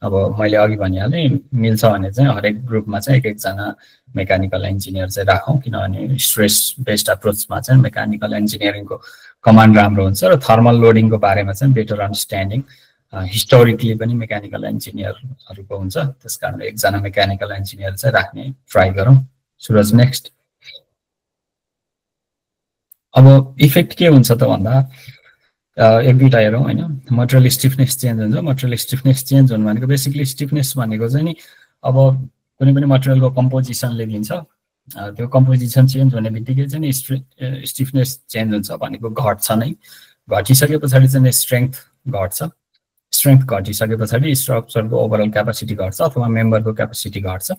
अब मैले अघि भनिहालेँ मिल्छ भने चाहिँ हरेक ग्रुपमा चाहिँ एकजना मेकानिकल इन्जिनियर चाहिँ राखौँ, किनभने स्ट्रेस बेस्ड अप्रोचमा चाहिँ मेकानिकल इन्जिनियरिङको कमान्ड राम्रो हुन्छ र थर्मल लोडिङको बारेमा चाहिँ बेटर अन्डरस्ट्यान्डिङ हिस्टोरिकली पनि मेकानिकल इन्जिनियरहरूको हुन्छ। त्यसकारणले एकजना मेकानिकल इन्जिनियर चाहिँ राख्ने ट्राई गरौँ। सुरज नेक्स्ट। अब इफेक्ट के हुन्छ त भन्दा एक दुईवटा हेरौँ होइन। मटेरियल स्टिफनेस चेन्ज हुन्छ। मटेरियल स्टिफनेस चेन्ज हुनु भनेको बेसिकली स्टिफनेस भनेको चाहिँ नि अब कुनै पनि मटेरियलको कम्पोजिसनले दिन्छ। त्यो कम्पोजिसन चेन्ज हुने बित्तिकै चाहिँ स्टिफनेस चेन्ज हुन्छ भनेको घट्छ नै। घटिसके पछाडि चाहिँ स्ट्रेङ्थ घट्छ। स्ट्रेङ्थ घटिसके पछाडि स्ट्रक्चरको ओभरअल क्यापासिटी घट्छ अथवा मेम्बरको क्यापासिटी घट्छ।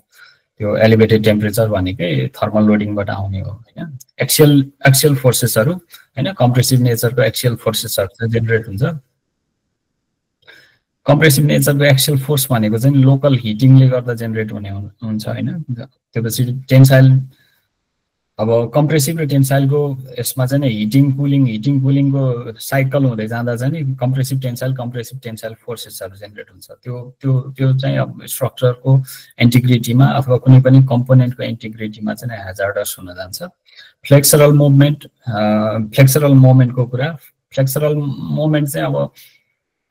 त्यो एलिभेटेड टेम्परेचर भनेकै थर्मल लोडिङबाट आउने हो होइन। एक्सियल फोर्सेसहरू होइन कम्प्रेसिभ नेचरको एक्सियल फोर्सेसहरू चाहिँ जेनेरेट हुन्छ। कम्प्रेसिभ नेचरको एक्सियल फोर्स भनेको चाहिँ लोकल हिटिङले गर्दा जेनेरेट हुने हुन्छ होइन। त्यसपछि टेन्साइल अब कम्प्रेसिभ र टेन्साइलको यसमा चाहिँ हिटिङ कुलिङको साइकल हुँदै जाँदा चाहिँ कम्प्रेसिभ टेन्साइल फोर्सेसहरू जेनेरेट हुन्छ। त्यो चाहिँ अब स्ट्रक्चरको इन्टिग्रिटीमा अथवा कुनै पनि कम्पोनेन्टको इन्टिग्रिटीमा चाहिँ ह्याजार्डस हुन जान्छ। फ्लेक्सरल मोमेन्टको कुरा। फ्लेक्सरल मोमेन्ट चाहिँ अब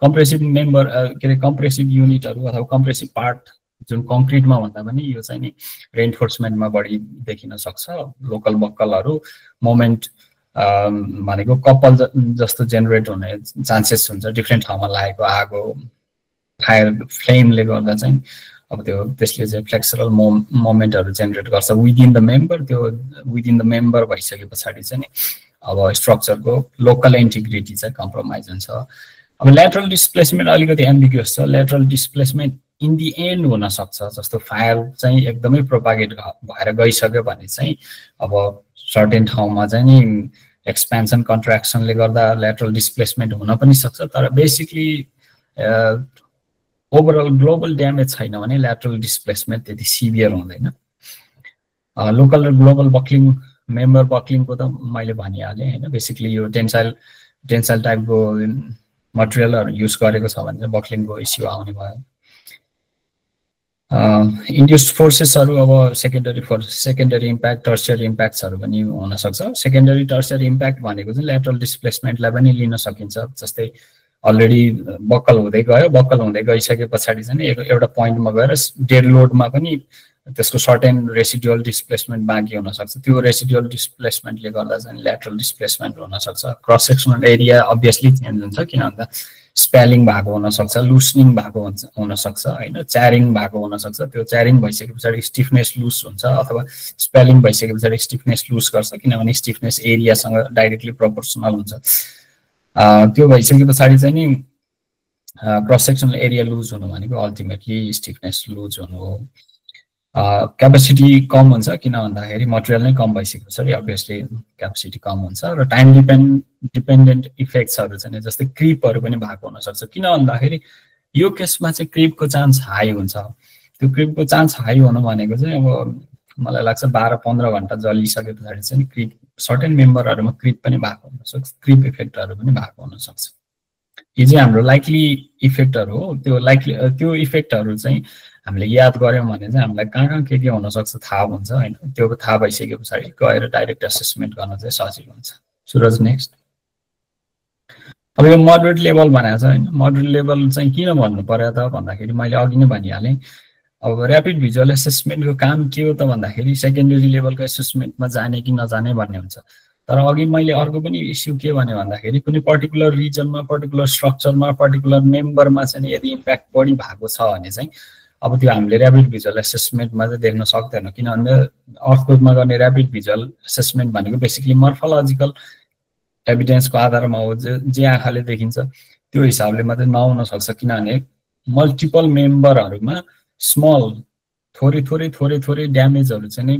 कम्प्रेसिभ मेम्बर के अरे कम्प्रेसिभ युनिटहरू अथवा कम्प्रेसिभ पार्ट जुन कङ्क्रिटमा भन्दा पनि यो चाहिँ नि रेन्फोर्समेन्टमा बढी देखिन सक्छ। लोकल बक्कलहरू मोमेन्ट भनेको कपल जस्तो जेनेरेट हुने चान्सेस हुन्छ। डिफ्रेन्ट ठाउँमा लागेको आगो फायर फ्लेमले गर्दा चाहिँ अब त्यसले चाहिँ फ्लेक्सरल मोमेन्टहरू जेनेरेट गर्छ विदिन द मेम्बर। त्यो विदिन द मेम्बर भइसके पछाडि चाहिँ नि अब स्ट्रक्चरको लोकल इन्टिग्रिटी चाहिँ कम्प्रोमाइज हुन्छ। अब ल्याटरल डिस्प्लेसमेन्ट अलिकति एम्बिग्युस छ। Lateral displacement in the end हुन सक्छ। जस्तो फायर चाहिँ एकदमै प्रोपागेट भएर गइसक्यो भने चाहिँ अब सर्टेन ठाउँमा चाहिँ नि एक्सपेन्सन कन्ट्र्याक्सनले गर्दा ल्याटरल डिस्प्लेसमेन्ट हुन पनि सक्छ। तर बेसिकली ओभरअल ग्लोबल ड्यामेज छैन भने ल्याटरल डिस्प्लेसमेन्ट त्यति सिभियर हुँदैन। लोकल र ग्लोबल बक्लिङ मेम्बर बक्लिङको त मैले भनिहालेँ होइन। बेसिकली यो टेन्साइल टाइपको मटेरियलहरू युज गरेको छ भने चाहिँ बक्लिङको इस्यु आउने भयो। इन्ड्युस्ड फोर्सेसहरू अब सेकेन्डरी इम्प्याक्ट टर्सियरी इम्प्याक्ट्सहरू पनि हुनसक्छ। सेकेन्डरी टर्सियरी इम्प्याक्ट भनेको चाहिँ ल्याटरल डिस्प्लेसमेन्टलाई पनि लिन सकिन्छ। जस्तै अलरेडी बक्कल हुँदै गइसके पछाडि चाहिँ एउटा पोइन्टमा गएर डेड लोडमा पनि त्यसको सर्टेन रेसिडुअल डिस्प्लेसमेन्ट बाँकी हुनसक्छ। त्यो रेसिडुअल डिस्प्लेसमेन्टले गर्दा चाहिँ ल्याटरल डिस्प्लेसमेन्ट हुनसक्छ। Cross sectional area obviously change हुन्छ, किन भन्दा स्पेलिङ भएको हुनसक्छ, लुसनिङ भएको हुनसक्छ होइन, च्यारिङ भएको हुनसक्छ। त्यो च्यारिङ भइसके पछाडि स्टिफनेस लुज हुन्छ अथवा स्पेलिङ भइसके पछाडि स्टिफनेस लुज गर्छ, किनभने स्टिफनेस एरियासँग डाइरेक्टली प्रोपोर्सनल हुन्छ। त्यो भइसके पछाडि चाहिँ नि क्रस सेक्सनल एरिया लुज हुनु भनेको अल्टिमेटली स्टिफनेस लुज हुनु हो। क्यापेसिटी कम हुन्छ, किन भन्दाखेरि मटेरियल नै कम भइसके पछाडि अभियसली क्यापेसिटी कम हुन्छ। र टाइम डिपेन्डेन्ट इफेक्ट्सहरू चाहिँ जस्तै क्रिपहरू पनि भएको हुनसक्छ। किन भन्दाखेरि यो केसमा चाहिँ क्रिपको चान्स हाई हुन्छ। त्यो क्रिपको चान्स हाई हुनु भनेको चाहिँ अब मलाई लाग्छ 12-15 घन्टा जलिसके पछाडि चाहिँ क्रिप सर्टेन मेम्बरहरूमा क्रिप पनि भएको हुनसक्छ, क्रिप इफेक्टहरू पनि भएको हुनसक्छ। यो चाहिँ हाम्रो लाइकली इफेक्टहरू हो। त्यो इफेक्टहरू चाहिँ हामीले याद गऱ्यौँ भने चाहिँ हामीलाई कहाँ के हुनसक्छ थाहा हुन्छ होइन। त्यो थाहा भइसके पछाडि गएर डाइरेक्ट एसेसमेन्ट गर्न चाहिँ सजिलो हुन्छ। सुरज नेक्स्ट। अब यो मोडरेट लेभल भनेको छ होइन। मोडरेट लेभल चाहिँ किन भन्नु पर्यो त भन्दाखेरि मैले अघि नै भनिहालेँ। अब ऱ्यापिड भिजुअल एसेसमेन्टको काम के हो त भन्दाखेरि सेकेन्डरी लेभलको एसेसमेन्टमा जाने कि नजाने भन्ने हुन्छ। तर अघि मैले अर्को पनि इस्यु के भने भन्दाखेरि कुनै पर्टिकुलर रिजनमा, पर्टिकुलर स्ट्रक्चरमा, पर्टिकुलर मेम्बरमा चाहिँ यदि इम्प्याक्ट बढी भएको छ भने चाहिँ अब त्यो हामीले ऱ्यापिड भिजुअल एसेसमेन्टमा चाहिँ देख्न सक्दैनौँ। किनभने अर्थक्वेकमा गर्ने ऱ्यापिड भिजुअल एसेसमेन्ट भनेको बेसिकली मर्फोलोजिकल एभिडेन्सको आधारमा हो। जे आँखाले देखिन्छ त्यो हिसाबले मात्रै नहुन सक्छ, किनभने मल्टिपल मेम्बरहरूमा स्मल थोरै ड्यामेजहरू चाहिँ नै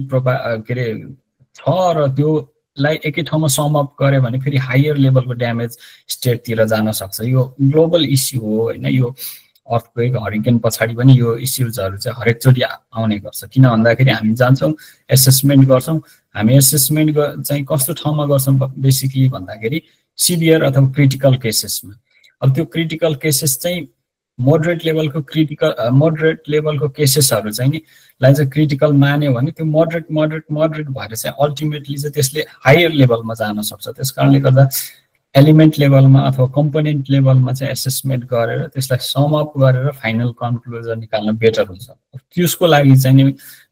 के अरे छ र त्योलाई एकै ठाउँमा सम अप गऱ्यो भने फेरि हायर लेभलको ड्यामेज स्टेटतिर जान सक्छ। यो ग्लोबल इस्यु हो होइन। यो अर्थक्वेक हरिकेन पछाडि पनि यो इस्युजहरू चाहिँ हरेकचोटि आउने गर्छ। किन भन्दाखेरि हामी जान्छौँ एसेसमेन्ट गर्छौँ। हामी एसेसमेन्ट चाहिँ कस्तो ठाउँमा गर्छौँ बेसिकली भन्दाखेरि सिभियर अथवा क्रिटिकल केसेसमा। अब त्यो क्रिटिकल केसेस चाहिँ मोडरेट लेभलको केसेसहरू चाहिँ नि लाई चाहिँ क्रिटिकल मान्यो भने त्यो मोडरेट भएर चाहिँ अल्टिमेटली चाहिँ त्यसले हायर लेभलमा जान सक्छ। त्यस कारणले गर्दा एलिमेन्ट लेभलमा अथवा कम्पोनेन्ट लेभलमा चाहिँ एसेसमेन्ट गरेर त्यसलाई सम अप गरेर फाइनल कन्क्लुजन निकाल्न बेटर हुन्छ। त्यसको लागि चाहिँ नि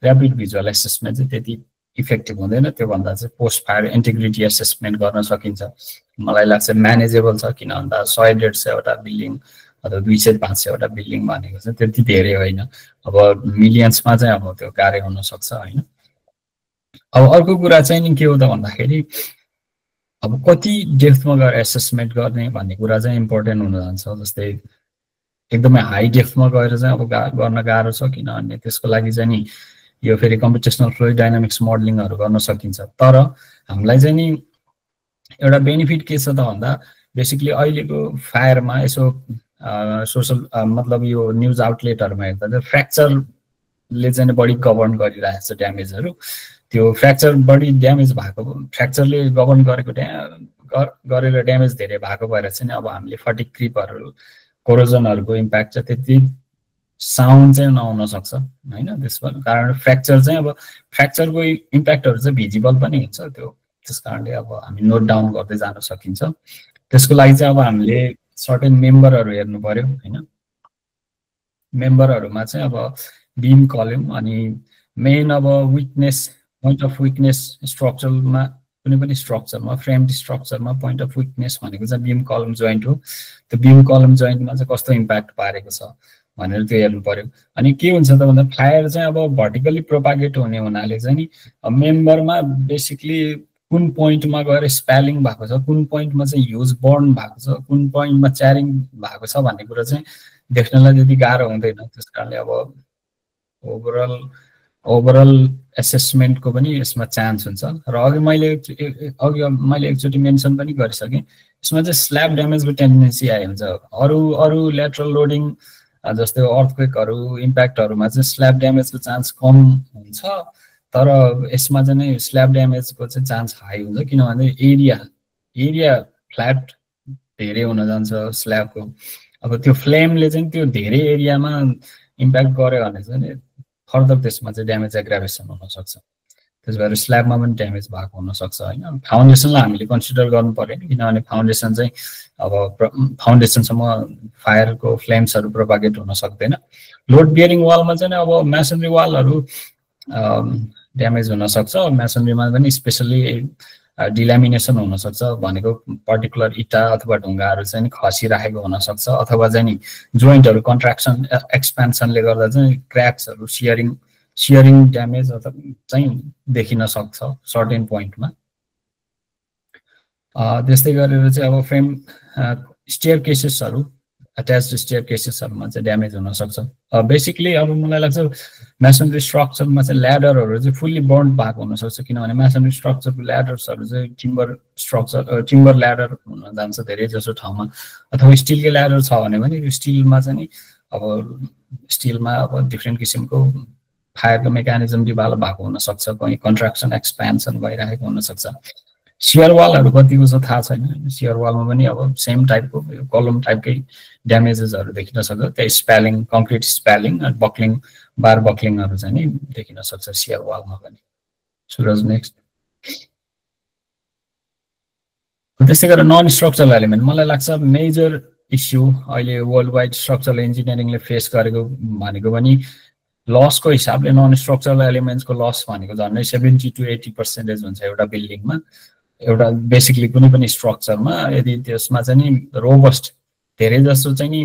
ऱ्यापिड भिजुअल एसेसमेन्ट चाहिँ त्यति इफेक्टिभ हुँदैन। त्योभन्दा चाहिँ पोस्ट फायर इन्टिग्रिटी एसेसमेन्ट गर्न सकिन्छ। मलाई लाग्छ म्यानेजेबल छ, किन भन्दा 100-150 वटा बिल्डिङ अथवा 200-500 वटा बिल्डिङ भनेको चाहिँ त्यति धेरै होइन। अब मिलियन्समा चाहिँ अब त्यो कार्य हुनसक्छ होइन। अब अर्को कुरा चाहिँ नि के हो त भन्दाखेरि अब कति डेप्थमा गएर एसेसमेन्ट गर्ने भन्ने कुरा चाहिँ इम्पोर्टेन्ट हुन जान्छ। जस्तै एकदमै हाई डेप्थमा गएर चाहिँ अब गर्न गाह्रो छ, किनभने त्यसको लागि चाहिँ नि यो फेरि कम्प्युटेसनल फ्लुइड डाइनामिक्स मोडलिङहरू गर्न सकिन्छ। तर हामीलाई चाहिँ नि एउटा बेनिफिट के छ त भन्दा बेसिकली अहिलेको फायरमा यसो सोसल मतलब यो न्युज आउटलेटहरूमा हेर्दा चाहिँ फ्र्याक्चरले चाहिँ बढी गभर्न गरिरहेको छ ड्यामेजहरू। त्यो फ्र्याक्चर बढी ड्यामेज भएको, फ्र्याक्चरले गभर्न गरेर ड्यामेज धेरै भएको भएर चाहिँ अब हामीले फटिक क्रिपहरू कोरोजनहरूको इम्प्याक्ट चाहिँ त्यति साउन्ड चाहिँ नहुन सक्छ होइन। त्यसको कारण फ्र्याक्चर चाहिँ अब फ्र्याक्चरको इम्प्याक्टहरू चाहिँ भिजिबल पनि हुन्छ। त्यो त्यस कारणले अब हामी नोट डाउन गर्दै जान सकिन्छ। त्यसको लागि चाहिँ अब हामीले सर्टेन मेम्बरहरू हेर्नु पर्यो होइन। मेम्बरहरूमा चाहिँ अब बिम कलम अनि मेन अब विकनेस पोइन्ट अफ विकनेस स्ट्रक्चरमा कुनै पनि स्ट्रक्चरमा फ्रेम्ड स्ट्रक्चरमा पोइन्ट अफ विकनेस भनेको चाहिँ बिम कलम जोइन्ट हो। त्यो बिम कलम जोइन्टमा चाहिँ कस्तो इम्प्याक्ट पारेको छ भनेर त्यो हेर्नु पर्यो। अनि के हुन्छ त भन्दा फ्लायर चाहिँ अब भर्टिकली प्रोपागेट हुने हुनाले चाहिँ नि मेम्बरमा बेसिकली कुन पोइन्टमा गएर स्पेलिङ भएको छ, कुन पोइन्टमा चाहिँ ह्युज बर्न भएको छ, कुन पोइन्टमा च्यारिङ भएको छ भन्ने कुरा चाहिँ देख्नलाई त्यति गाह्रो हुँदैन। त्यस कारणले अब ओभरअल एसेसमेन्टको पनि यसमा चान्स हुन्छ। र अघि मैले एकचोटि मेन्सन पनि गरिसकेँ, यसमा चाहिँ स्ल्याब ड्यामेजको टेन्डेन्सी आयो हुन्छ। अरू ल्याटरल लोडिङ जस्तै अर्थक्वेकहरू इम्प्याक्टहरूमा चाहिँ स्ल्याब ड्यामेजको चान्स कम हुन्छ, तर यसमा चाहिँ स्ल्याब ड्यामेजको चाहिँ चान्स हाई हुन्छ, किनभने एरिया फ्ल्याट धेरै हुन जान्छ स्ल्याबको। अब त्यो फ्लेमले चाहिँ त्यो धेरै एरियामा इम्प्याक्ट गर्यो भने चाहिँ फर्दर त्यसमा चाहिँ ड्यामेज एग्राभेसन हुनसक्छ। त्यस भएर स्ल्याबमा पनि ड्यामेज भएको हुनसक्छ होइन। फाउन्डेसनलाई हामीले कन्सिडर गर्नु पऱ्यो किनभने फाउन्डेसन चाहिँ अब फाउन्डेसनसम्म फायरको फ्लेम्सहरू प्रोपागेट हुन सक्दैन। लोड बियरिङ वालमा चाहिँ अब म्यासनरी वालहरू ड्यामेज हुनसक्छ। म्यासनरीमा पनि स्पेसल्ली डिल्यामिनेसन हुनसक्छ, भनेको पर्टिकुलर इटा अथवा ढुङ्गाहरू चाहिँ खसिराखेको हुनसक्छ, अथवा चाहिँ जोइन्टहरू कन्ट्राक्सन एक्सपेन्सनले गर्दा चाहिँ क्र्याक्सहरू सियरिङ ड्यामेज अथवा चाहिँ देखिन सक्छ सर्टेन पोइन्टमा। त्यस्तै गरेर चाहिँ अब फ्रेम स्टेयर केसेसहरू अट्याच्ड स्टेयर केसेसहरूमा चाहिँ ड्यामेज हुनसक्छ। बेसिकली अब मलाई लाग्छ म्यासनरी स्ट्रक्चरमा चाहिँ ल्याडरहरू चाहिँ फुल्ली बर्न भएको हुनसक्छ, किनभने म्यासनरी स्ट्रक्चरको ल्याडर्सहरू चाहिँ टिम्बर ल्याडर हुन जान्छ धेरै जसो ठाउँमा, अथवा स्टिलकै ल्याडर छ भने पनि स्टिलमा चाहिँ अब स्टिलमा अब डिफ्रेन्ट किसिमको फायरको मेकानिजम डेभलप भएको हुनसक्छ, कहीँ कन्ट्राक्सन एक्सपेन्सन भइरहेको हुनसक्छ। सियर वालहरू कतिको छ थाहा छैन, सियर वालमा पनि अब सेम टाइपको कलम टाइपकै ड्यामेजेसहरू देखिन सक्छ। त्यही स्पेलिङ कङ्क्रिट स्पेलिङ बक्लिङ बार बक्लिङहरू चाहिँ नि देखिन सक्छ सियर वालमा पनि। सुरज नेक्स्ट। त्यस्तै गरेर नन स्ट्रक्चरल एलिमेन्ट मलाई लाग्छ मेजर इस्यु अहिले वर्ल्ड वाइड स्ट्रक्चरल इन्जिनियरिङले फेस गरेको भनेको पनि लसको हिसाबले नन स्ट्रक्चरल एलिमेन्ट्सको लस भनेको झन्डै 70 to 80% हुन्छ एउटा बिल्डिङमा, एउटा बेसिकली कुनै पनि स्ट्रक्चरमा। यदि त्यसमा चाहिँ नि रोबस्ट धेरै जस्तो चाहिँ नि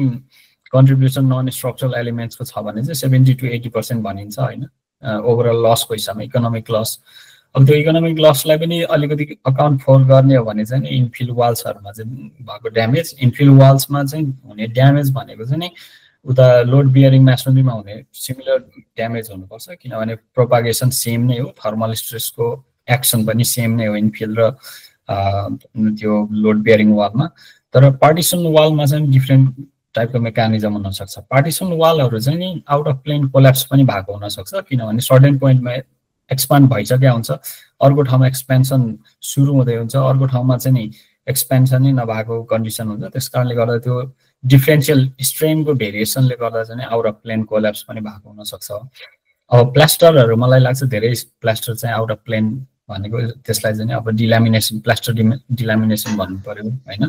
कन्ट्रिब्युसन नन स्ट्रक्चरल एलिमेन्ट्सको छ भने चाहिँ 70 to 80% भनिन्छ होइन ओभरअल लसको हिसाबमा, इकोनोमिक लस। अब त्यो इकोनोमिक लसलाई पनि अलिकति अकाउन्ट फर गर्ने हो भने चाहिँ नि इन्फिल वाल्सहरूमा चाहिँ भएको ड्यामेज, इन्फिल वाल्समा चाहिँ हुने ड्यामेज भनेको चाहिँ नि उता लोड बियरिङ म्यासनरीमा हुने सिमिलर ड्यामेज हुनुपर्छ, किनभने प्रोपागेसन सेम नै हो, थर्मल स्ट्रेसको एक्सन पनि सेम नै हो इन्फिल र त्यो लोड बियरिङ वालमा। तर पार्टिसन वालमा चाहिँ डिफ्रेन्ट टाइपको मेकानिजम हुनसक्छ। पार्टिसन वालहरू चाहिँ नि आउट अफ प्लेन कोल्याप्स पनि भएको हुनसक्छ, किनभने सर्टेन पोइन्टमा एक्सपान्ड भइसकेको हुन्छ, अर्को ठाउँमा एक्सपेन्सन सुरु हुँदै हुन्छ, अर्को ठाउँमा चाहिँ नि एक्सपेन्सनै नभएको कन्डिसन हुन्छ। त्यस कारणले गर्दा त्यो डिफ्रेन्सियल स्ट्रेनको भेरिएसनले गर्दा चाहिँ आउट अफ प्लेन कोल्याप्स पनि भएको हुनसक्छ। अब प्लास्टरहरू मलाई लाग्छ धेरै प्लास्टर चाहिँ आउट अफ प्लेन भनेको त्यसलाई चाहिँ अब डिल्यामिनेसन प्लास्टर डिल्यामिनेसन भन्नु पर्यो होइन।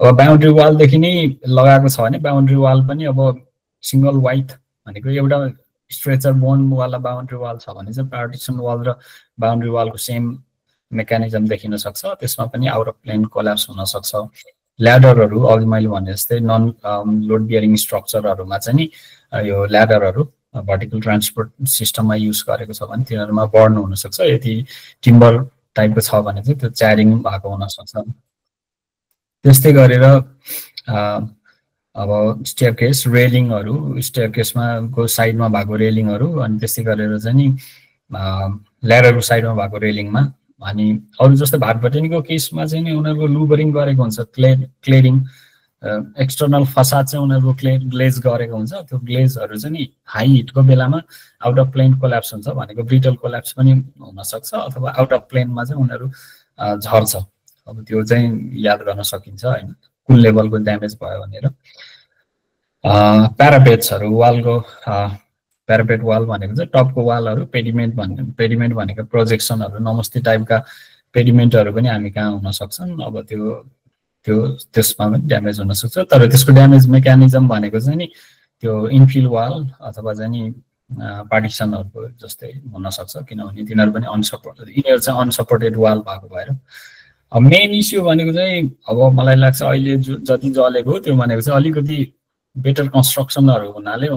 अब बााउन्ड्री वालदेखि नै लगाएको छ भने बााउन्ड्री वाल पनि अब सिङ्गल वाइट भनेको एउटा स्ट्रेचर बोनवाला बााउन्ड्री वाल छ भने चाहिँ पार्टिसन वाल र बााउन्ड्री वालको सेम मेकानिजम देखिन सक्छ, त्यसमा पनि आउट अफ प्लेन कोल्याप्स हुनसक्छ। ल्याडरहरू अघि मैले भने जस्तै नन लोड बियरिङ स्ट्रक्चरहरूमा चाहिँ नि यो ल्याडरहरू भर्टिकल ट्रान्सपोर्ट सिस्टममा युज गरेको छ भने तिनीहरूमा बर्न हुनसक्छ। यदि टिम्बर टाइपको छ भने चाहिँ त्यो च्यारिङ भएको हुनसक्छ। त्यस्तै गरेर अब स्टेयरकेस रेलिङहरू, स्टेयरकेसमा को साइडमा भएको रेलिङहरू, अनि त्यस्तै गरेर चाहिँ नि ल्याडरको साइडमा भएको रेलिङमा, अनि अरू जस्तै भाटभटेनीको केसमा चाहिँ नि उनीहरूको लुबरिङ गरेको हुन्छ, क्लेडिङ एक्सटर्नल फसाद चाहिँ उनीहरूको ग्लेज गरेको हुन्छ। त्यो ग्लेजहरू चाहिँ नि हाई हिटको बेलामा आउट अफ प्लेन कोल्याप्स हुन्छ भनेको ब्रिटल कोल्याप्स पनि हुनसक्छ, अथवा आउट अफ प्लेनमा चाहिँ उनीहरू झर्छ। अब त्यो चाहिँ याद गर्न सकिन्छ होइन कुन लेभलको ड्यामेज भयो भनेर। प्यारापेट्सहरू वालको प्यारापेट वाल भनेको चाहिँ टपको वालहरू, पेडिमेन्ट भनेको प्रोजेक्सनहरू, नमस्ते टाइपका पेडिमेन्टहरू पनि हामी कहाँ हुन सक्छन्। अब त्यसमा पनि ड्यामेज हुनसक्छ, तर त्यसको ड्यामेज मेकानिजम भनेको चाहिँ नि त्यो इन्फिल वाल अथवा चाहिँ नि पार्टिसनहरूको जस्तै हुनसक्छ, किनभने तिनीहरू पनि यिनीहरू चाहिँ अनसपोर्टेड वाल भएको भएर। अब मेन इस्यु भनेको चाहिँ अब मलाई लाग्छ अहिले जति जलेको त्यो भनेको चाहिँ अलिकति बेटर कन्स्ट्रक्सनहरू हुनाले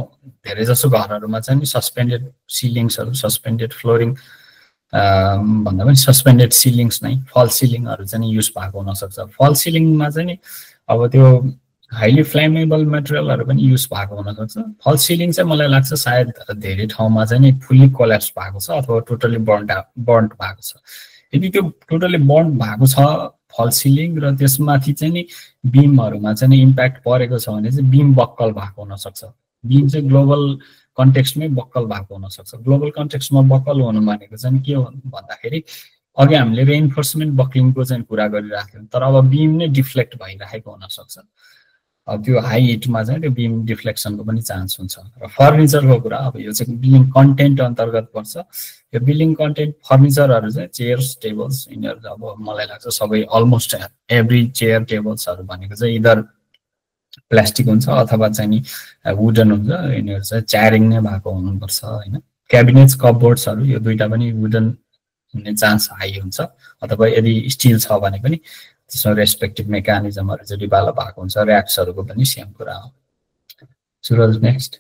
धेरै जसो घरहरूमा चाहिँ नि सस्पेन्डेड सिलिङ्सहरू, सस्पेन्डेड फ्लोरिङ भन्दा पनि सस्पेन्डेड सिलिङ्स नै फल सिलिङहरू चाहिँ नि युज भएको हुनसक्छ। फल सिलिङमा चाहिँ नि अब त्यो हाइली फ्लेमेबल मेटेरियलहरू पनि युज भएको हुनसक्छ। फल सिलिङ चाहिँ मलाई लाग्छ सायद धेरै ठाउँमा चाहिँ नि फुल्ली कोल्याप्स भएको छ अथवा टोटली बर्न्ड भएको छ। यदि त्यो टोटली बर्न्ड भएको छ फल सिलिङ र त्यसमाथि चाहिँ नि बिमहरूमा चाहिँ नि इम्प्याक्ट परेको छ भने चाहिँ बिम बक्कल भएको हुनसक्छ। बिम चाहिँ ग्लोबल कन्टेक्स्टमै बक्कल भएको हुनसक्छ। ग्लोबल कन्टेक्स्टमा बक्कल हुनु भनेको चाहिँ के हो भन्दाखेरि अघि हामीले रेइन्फोर्समेन्ट बक्लिङको चाहिँ कुरा गरिरहेको थियौँ, तर अब बिम नै डिफ्लेक्ट भइरहेको हुनसक्छ। अब त्यो हाई हिटमा चाहिँ त्यो बिम डिफ्लेक्सनको पनि चान्स हुन्छ। र फर्निचरको कुरा, अब यो चाहिँ बिल्डिङ कन्टेन्ट अन्तर्गत पर्छ। यो बिल्डिङ कन्टेन्ट फर्निचरहरू चाहिँ चेयर्स टेबल्स यिनीहरू अब मलाई लाग्छ सबै अलमोस्ट एभ्री चेयर टेबल्सहरू भनेको चाहिँ इदर प्लास्टिक हुन्छ अथवा चाहिँ नि वुडन हुन्छ। यिनीहरू चाहिँ च्यारिङ नै भएको हुनुपर्छ होइन। क्याबिनेट्स कपबोर्ड्सहरू यो दुईवटा पनि वुडन हुने चान्स हाई हुन्छ, अथवा यदि स्टिल छ भने पनि त्यसमा रेस्पेक्टिभ मेकानिजमहरू चाहिँ डेभलप भएको हुन्छ। ऱ्याक्सहरूको पनि सेम कुरा हो। सुरज नेक्स्ट।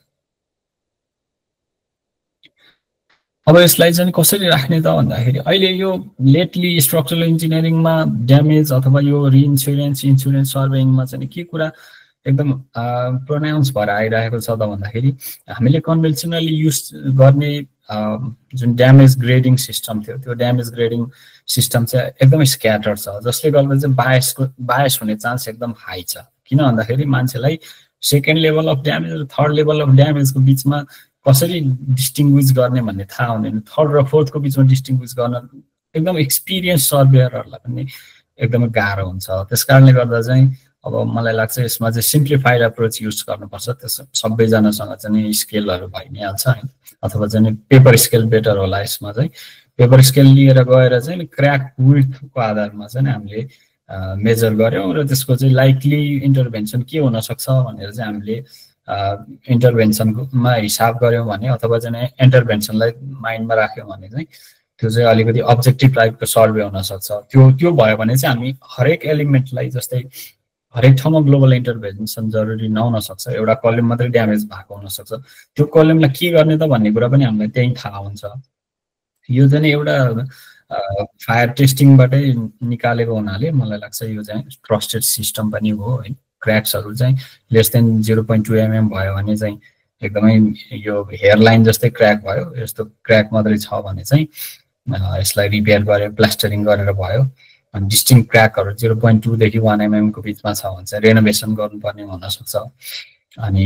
अब यसलाई चाहिँ कसरी राख्ने त भन्दाखेरि अहिले यो लेटली स्ट्रक्चरल इन्जिनियरिङमा ड्यामेज अथवा यो रिइन्सुरेन्स इन्सुरेन्स सर्वेइङमा चाहिँ के कुरा एकदम प्रोनाउन्स भएर आइरहेको छ त भन्दाखेरि हामीले कन्भेन्सनली युज गर्ने जुन ड्यामेज ग्रेडिङ सिस्टम थियो त्यो ड्यामेज ग्रेडिङ सिस्टम चाहिँ एकदमै स्क्याटर्ड छ, जसले गर्दा चाहिँ बायस हुने चान्स एकदम हाई छ। किन भन्दाखेरि मान्छेलाई सेकेन्ड लेभल अफ ड्यामेज र थर्ड लेभल अफ ड्यामेजको बिचमा कसरी डिस्टिङ्ग्विस गर्ने भन्ने थाहा हुँदैन। थर्ड र फोर्थको बिचमा डिस्टिङ्ग्विस गर्न एकदम एक्सपिरियन्स सर्भेयरहरूलाई पनि एकदमै गाह्रो हुन्छ। त्यस कारणले गर्दा चाहिँ अब मलाई लाग्छ यसमा चाहिँ सिम्प्लिफाइड अप्रोच युज गर्नुपर्छ। त्यस सबैजनासँग चाहिँ स्केलहरू भइ नै हाल्छ होइन, अथवा चाहिँ पेपर स्केल बेटर होला। यसमा चाहिँ पेपर स्केल लिएर गएर चाहिँ क्र्याक विड्थको आधारमा चाहिँ हामीले मेजर गऱ्यौँ र त्यसको चाहिँ लाइकली इन्टरभेन्सन के हुनसक्छ भनेर चाहिँ हामीले इन्टरभेन्सनमा हिसाब गऱ्यौँ भने, अथवा चाहिँ इन्टरभेन्सनलाई माइन्डमा राख्यौँ भने चाहिँ त्यो चाहिँ अलिकति अब्जेक्टिभ टाइपको सर्वे हुनसक्छ। त्यो भयो भने चाहिँ हामी हरेक एलिमेन्टलाई, जस्तै हरेक ठाउँमा ग्लोबल इन्टरभेन्सन जरुरी नहुन सक्छ, एउटा कलम मात्रै ड्यामेज भएको हुनसक्छ। त्यो कलमलाई के गर्ने त भन्ने कुरा पनि हामीलाई त्यही थाहा हुन्छ। यो चाहिँ एउटा फायर टेस्टिङबाटै निकालेको हुनाले मलाई लाग्छ यो चाहिँ ट्रस्टेड सिस्टम पनि हो होइन। क्र्याक्सहरू चाहिँ लेस देन 0.2 mm भयो भने चाहिँ एकदमै यो हेयरलाइन जस्तै क्र्याक भयो, यस्तो क्र्याक मात्रै छ भने चाहिँ यसलाई रिपेयर गरेर प्लास्टरिङ गरेर भयो। अनि डिस्टिङ क्र्याकहरू 0.2 देखि 1 mm को बिचमा छ भने चाहिँ रेनोभेसन गर्नुपर्ने हुनसक्छ। अनि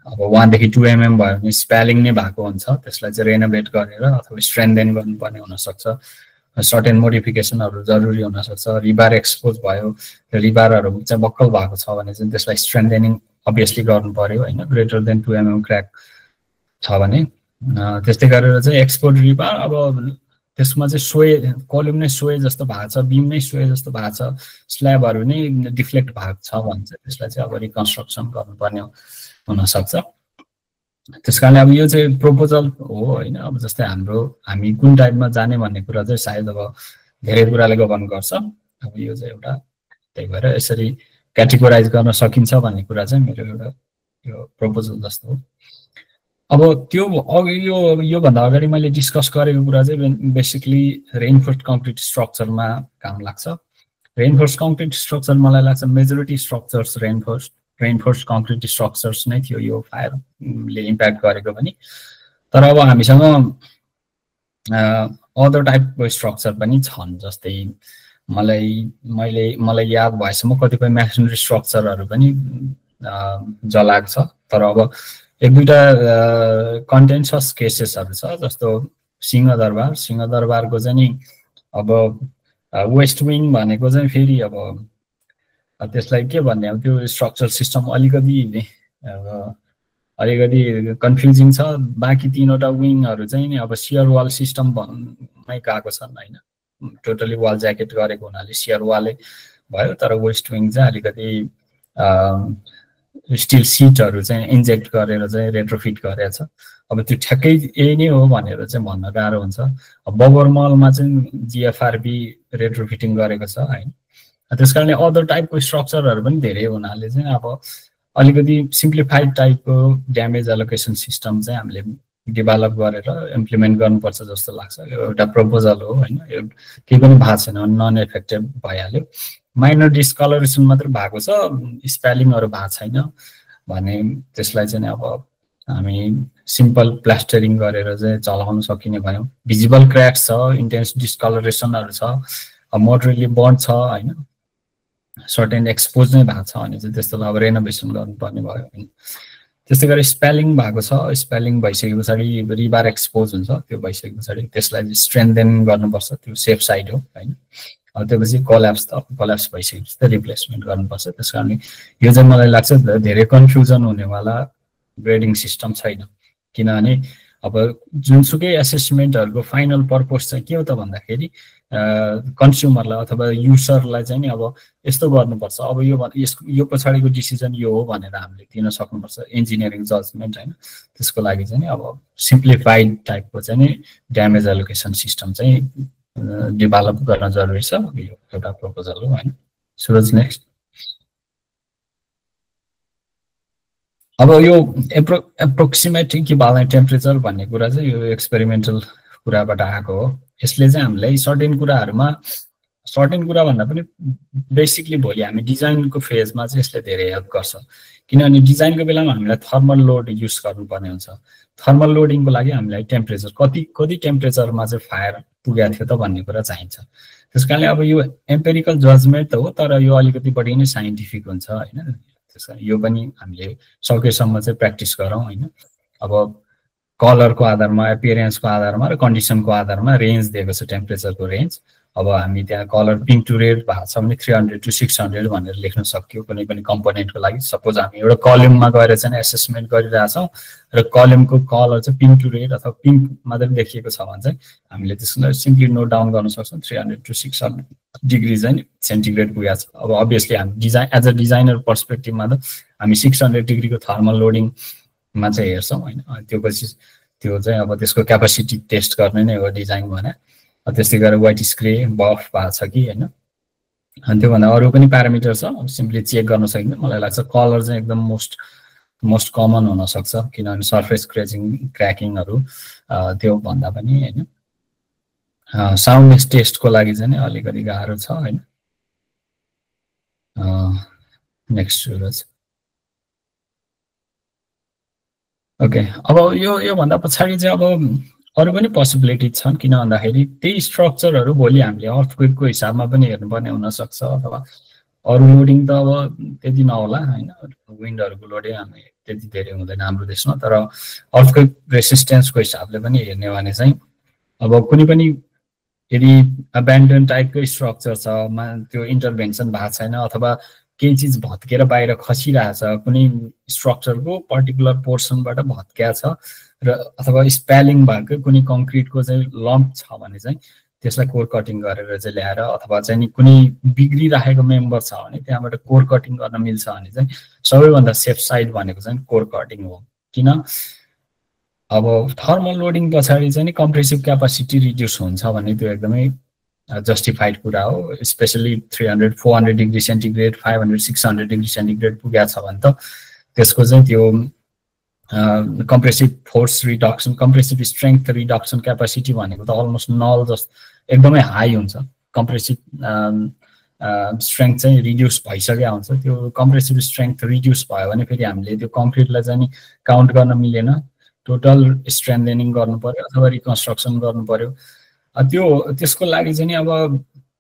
अब 1 देखि 2 mm भयो भने स्पेलिङ नै भएको हुन्छ, त्यसलाई चाहिँ रेनोभेट गरेर अथवा स्ट्रेन्थेन गर्नुपर्ने हुनसक्छ। सर्टेन मोडिफिकेसनहरू जरुरी हुनसक्छ। रिबार एक्सपोज भयो, रिबारहरू चाहिँ बक्कल भएको छ भने चाहिँ त्यसलाई स्ट्रेन्थेनिङ अभियसली गर्नु पर्यो होइन। ग्रेटर देन 2 mm क्र्याक छ भने त्यस्तै गरेर चाहिँ एक्सपोज रिबार, अब त्यसमा चाहिँ सोए कलम नै सोए जस्तो भएको छ, बिम नै सोए जस्तो भएको छ, स्ल्याबहरू नै डिफ्लेक्ट भएको छ भने चाहिँ त्यसलाई चाहिँ अब रिकन्स्ट्रक्सन गर्नुपर्ने हुनसक्छ। त्यस कारणले अब यो चाहिँ प्रोपोजल हो होइन। अब जस्तै हामी कुन टाइपमा जाने भन्ने कुरा चाहिँ सायद अब धेरै कुराले गभर्न गर्छ। अब यो चाहिँ एउटा त्यही भएर यसरी क्याटेगोराइज गर्न सकिन्छ भन्ने कुरा चाहिँ मेरो एउटा यो प्रोपोजल जस्तो हो। अब त्यो अघि योभन्दा अगाडि मैले डिस्कस गरेको कुरा चाहिँ बेसिकली रेइन्फोर्स्ड कङ्क्रिट स्ट्रक्चरमा काम लाग्छ। रेइन्फोर्स्ड कङ्क्रिट स्ट्रक्चर मलाई लाग्छ मेजोरिटी स्ट्रक्चर्स रेइन्फोर्स्ड कङ्क्रिट स्ट्रक्चर्स नै थियो यो फायरले इम्प्याक्ट गरेको पनि। तर अब हामीसँग अदर टाइपको स्ट्रक्चर पनि छन्, जस्तै मलाई याद भएसम्म कतिपय मेसनरी स्ट्रक्चरहरू पनि जलाएको छ। तर अब एक दुईवटा कन्टेन्सस केसेसहरू छ, जस्तो सिंहदरबारको चाहिँ नि अब वेस्ट विङ भनेको चाहिँ फेरि अब त्यसलाई के भन्ने, अब त्यो स्ट्रक्चर सिस्टम अलिकति कन्फ्युजिङ छ। बाँकी तीनवटा विङहरू चाहिँ नि अब सियर वाल सिस्टममै गएको छन् होइन। टोटली वाल ज्याकेट गरेको हुनाले सियर वालै भयो, तर वेस्ट विङ चाहिँ अलिकति स्टिल सिटहरू चाहिँ इन्जेक्ट गरेर चाहिँ रेट्रोफिट गरेको छ। अब त्यो ठ्याक्कै यही नै हो भनेर चाहिँ भन्न गाह्रो हुन्छ। अब बबरमलमा चाहिँ जिएफआरबी रेट्रोफिटिङ गरेको छ होइन। त्यस कारणले अदर टाइपको स्ट्रक्चरहरू पनि धेरै हुनाले चाहिँ अब अलिकति सिम्प्लिफाइड टाइपको ड्यामेज एलोकेसन सिस्टम चाहिँ हामीले डेभलप गरेर इम्प्लिमेन्ट गर्नुपर्छ जस्तो लाग्छ। यो एउटा प्रपोजल हो होइन, यो केही पनि भएको छैन, नन इफेक्टिभ भइहाल्यो। माइनर डिस्कलरेसन मात्रै भएको छ, स्पेलिङहरू भएको छैन भने त्यसलाई चाहिँ अब हामी सिम्पल प्लास्टरिङ गरेर चाहिँ चलाउन सकिने भयौँ। भिजिबल क्र्याक्स छ, इन्टेन्स डिस्कलरेसनहरू छ, मोडरली बन्ड छ होइन, सर्टेन एक्सपोज नै भएको छ भने चाहिँ त्यस्तोलाई अब रेनोभेसन गर्नुपर्ने भयो होइन। त्यस्तै गरी स्पेलिङ भएको छ, स्पेलिङ भइसके पछाडि रिबार एक्सपोज हुन्छ, त्यो भइसके पछाडि त्यसलाई स्ट्रेन्थेन गर्नुपर्छ, त्यो सेफ साइड हो हैन। त्यसपछि कोल्याप्स भइसकेपछि त रिप्लेसमेन्ट गर्नुपर्छ। त्यस कारणले यो चाहिँ मलाई लाग्छ धेरै कन्फ्युजन हुनेवाला ग्रेडिङ सिस्टम छैन, किनभने अब जुनसुकै एसेसमेन्टहरूको फाइनल पर्पज चाहिँ के हो त भन्दाखेरि कन्ज्युमरलाई अथवा युजरलाई चाहिँ नि अब यस्तो गर्नुपर्छ, अब यो पछाडिको डिसिजन यो हो भनेर हामीले दिन सक्नुपर्छ, इन्जिनियरिङ जजमेन्ट होइन। त्यसको लागि चाहिँ नि अब सिम्प्लिफाइड टाइपको चाहिँ नि ड्यामेज एलोकेसन सिस्टम चाहिँ डेभलप गर्न जरुरी छ। यो एउटा प्रपोजल हो हैन। सुरज नेक्स्ट। अब यो एप्रोक्सिमेट इक्विभ्यालेन्ट टेम्परेचर भन्ने कुरा चाहिँ यो एक्सपेरिमेन्टल कुराबाट आएको हो। यसले चाहिँ हामीलाई सर्टेन कुरा भन्दा पनि बेसिकली भोलि हामी डिजाइनको फेजमा चाहिँ यसले धेरै हेल्प गर्छ, किनभने डिजाइनको बेलामा हामीलाई थर्मल लोड युज गर्नुपर्ने हुन्छ। थर्मल लोडिङको लागि हामीलाई टेम्परेचर कति टेम्परेचरमा चाहिँ फायर पुगेको थियो त भन्ने कुरा चाहिन्छ। त्यस कारणले अब यो एम्पेरिकल जजमेन्ट त हो, तर यो अलिकति बढी नै साइन्टिफिक हुन्छ हैन। त्यस कारण यो पनि हामीले सकेसम्म चाहिँ प्र्याक्टिस गरौँ हैन। अब कलरको आधारमा, एपियरेन्सको आधारमा र कन्डिसनको आधारमा रेन्ज दिएको छ, टेम्परेचरको रेन्ज। अब हामी त्यहाँ कलर पिङ्क टु रेड भएको छ भने 300 to 600 भनेर लेख्न सक्यो कुनै पनि कम्पोनेन्टको लागि। सपोज हामी एउटा कलममा गएर चाहिँ एसेसमेन्ट गरिरहेछौँ र कलमको कलर चाहिँ पिङ्क टु रेड अथवा पिङ्क मात्रै देखिएको छ भने चाहिँ हामीले त्यसलाई सिम्पली नोट डाउन गर्न सक्छौँ 300 to 600 डिग्री चाहिँ सेन्टिग्रेड पुगेको छ। अब अभियसली हामी एज अ डिजाइनर पर्सपेक्टिभमा त हामी 600 डिग्रीको थर्मल लोडिङमा चाहिँ हेर्छौँ होइन। त्यो पछि त्यो चाहिँ अब त्यसको क्यापासिटी टेस्ट गर्ने नै हो डिजाइन भने। त्यस्तै गरेर वाइट स्क्रे बफ भएको छ कि होइन। अनि त्योभन्दा अरू पनि प्यारामिटर छ, सिम्पली चेक गर्न सकिन्छ। मलाई लाग्छ कलर चाहिँ एकदम मोस्ट कमन हुनसक्छ, किनभने सर्फेस क्र्याकिङहरू त्यो भन्दा पनि होइन। साउन्ड टेस्टको लागि चाहिँ अलिकति गाह्रो छ होइन। नेक्स्ट सुरज। ओके, अब यो भन्दा पछाडि चाहिँ अब अरू पनि पोसिबिलिटी छन्, किन भन्दाखेरि त्यही स्ट्रक्चरहरू भोलि हामीले अर्थक्वेकको हिसाबमा पनि हेर्नुपर्ने हुनसक्छ, अथवा अरू लोडिङ त अब त्यति नहोला होइन। विन्डहरूको लोडिङ हामी त्यति धेरै हुँदैन हाम्रो देशमा, तर अर्थक्वेक रेसिस्टेन्सको हिसाबले पनि हेर्ने भने चाहिँ अब कुनै पनि यदि एबेन्डन टाइपकै स्ट्रक्चर छ, त्यो इन्टरभेन्सन भएको छैन अथवा केही चिज भत्केर बाहिर खसिरहेछ, कुनै स्ट्रक्चरको पर्टिकुलर पोर्सनबाट भत्किया छ र अथवा स्पेलिङ भएको कुनै कङ्क्रिटको चाहिँ लम्प छ भने चाहिँ त्यसलाई कोर कटिङ गरेर चाहिँ ल्याएर, अथवा चाहिँ नि कुनै बिग्रिरहेको मेम्बर छ भने त्यहाँबाट कोर कटिङ गर्न मिल्छ भने चाहिँ सबैभन्दा सेफ साइड भनेको चाहिँ कोर कटिङ हो। किन अब थर्मल लोडिङ पछाडि चाहिँ नि कम्प्रेसिभ क्यापासिटी रिड्युस हुन्छ भने त्यो एकदमै जस्टिफाइड कुरा हो। Specially 300-400 degree centigrade 500-600 degree centigrade पुगेको छ भने त त्यसको चाहिँ त्यो compressive force reduction, compressive strength reduction capacity भनेको त अलमोस्ट नल जस्तो एकदमै हाई हुन्छ। कम्प्रेसिभ स्ट्रेङ्थ चाहिँ रिड्युस भइसकेको हुन्छ। त्यो कम्प्रेसिभ स्ट्रेङ्थ रिड्युस भयो भने फेरि हामीले त्यो कङ्क्रिटलाई चाहिँ नि काउन्ट गर्न मिलेन, टोटल स्ट्रेन्थेनिङ गर्नु पर्यो अथवा रिकन्स्ट्रक्सन गर्नु पर्यो। त्यसको लागि चाहिँ नि अब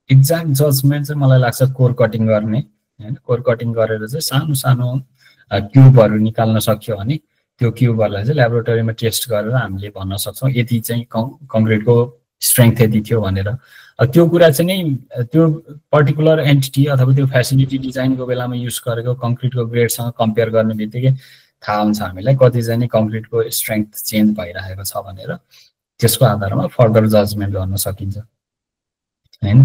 एक्ज्याक्ट जजमेन्ट चाहिँ मलाई लाग्छ कोर कटिङ गर्ने होइन। कोर कटिङ गरेर चाहिँ सानो सानो क्युबहरू निकाल्न सक्यो भने त्यो क्युबहरूलाई चाहिँ ल्याबोरेटरीमा टेस्ट गरेर हामीले भन्न सक्छौँ यति चाहिँ कङ्क्रिटको स्ट्रेङ्थ यति थियो भनेर। त्यो कुरा चाहिँ नि त्यो पर्टिकुलर एन्टिटी अथवा त्यो फेसिलिटी डिजाइनको बेलामा युज गरेको कङ्क्रिटको ग्रेडसँग कम्पेयर गर्ने बित्तिकै थाहा हुन्छ हामीलाई कति चाहिँ नि कङ्क्रिटको स्ट्रेङ्थ चेन्ज भइरहेको छ भनेर। त्यसको आधारमा फर्दर जजमेन्ट गर्न सकिन्छ हैन।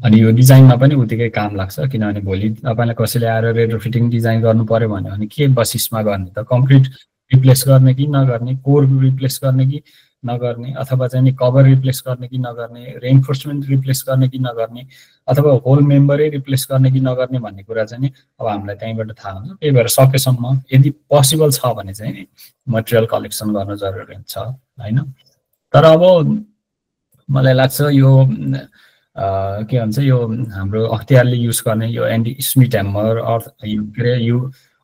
अनि यो डिजाइनमा पनि उतिकै काम लाग्छ, किनभने भोलि तपाईँलाई कसैले आएर रेट्रोफिटिङ डिजाइन गर्नु पर्यो भने के बेसिसमा गर्ने त? कङ्क्रिट रिप्लेस गर्ने कि नगर्ने, कोर रिप्लेस गर्ने कि नगर्ने, अथवा चाहिँ नि कभर रिप्लेस गर्ने कि नगर्ने, रेइन्फोर्समेन्ट रिप्लेस गर्ने कि नगर्ने, अथवा होल मेम्बरै रिप्लेस गर्ने कि नगर्ने भन्ने कुरा चाहिँ नि अब हामीलाई त्यहीँबाट थाहा हुन्छ। त्यही भएर सकेसम्म यदि पोसिबल छ भने चाहिँ नि मटेरियल कलेक्सन गर्न जरुरी हुन्छ होइन। तर अब मलाई लाग्छ यो के भन्छ यो हाम्रो अख्तियारले युज गर्ने यो एन्टी स्मिथ ह्यामर के अरे यो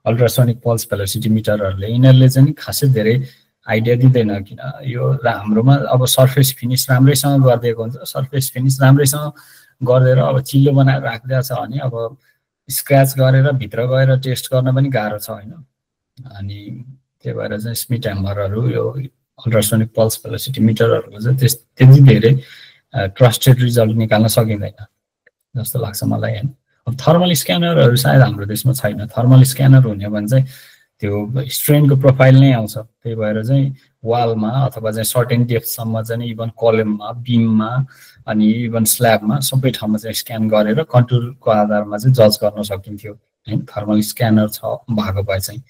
अल्ट्रासोनिक पल्स भेलोसिटी मिटरहरूले यिनीहरूले चाहिँ खासै धेरै आइडिया दिँदैन। किन यो हाम्रोमा अब सर्फेस फिनिस राम्रैसँग गरिदिएको हुन्छ, सर्फेस फिनिस राम्रैसँग गरिदिएर अब चिल्लो बनाएर राखिदिएको छ भने अब स्क्रच गरेर भित्र गएर टेस्ट गर्न पनि गाह्रो छ होइन। अनि त्यही भएर चाहिँ स्मिथ ह्यामरहरू यो अल्ट्रासोनिक पल्स भेलोसिटी मिटरहरूको चाहिँ त्यति धेरै ट्रस्टेड रिजल्ट निकाल्न सकिँदैन जस्तो लाग्छ मलाई हैन। अब थर्मल स्क्यानरहरू सायद हाम्रो देशमा छैन। थर्मल स्क्यानर हुने भने चाहिँ त्यो स्ट्रेनको प्रोफाइल नै आउँछ, त्यही भएर चाहिँ वालमा अथवा चाहिँ सर्टेन डेप्थसम्म चाहिँ इभन कलममा बिममा अनि इभन स्ल्याबमा सबै ठाउँमा चाहिँ स्क्यान गरेर कन्टुरको आधारमा चाहिँ जज गर्न सकिन्थ्यो हैन थर्मल स्क्यानर छ भएको भए चाहिँ।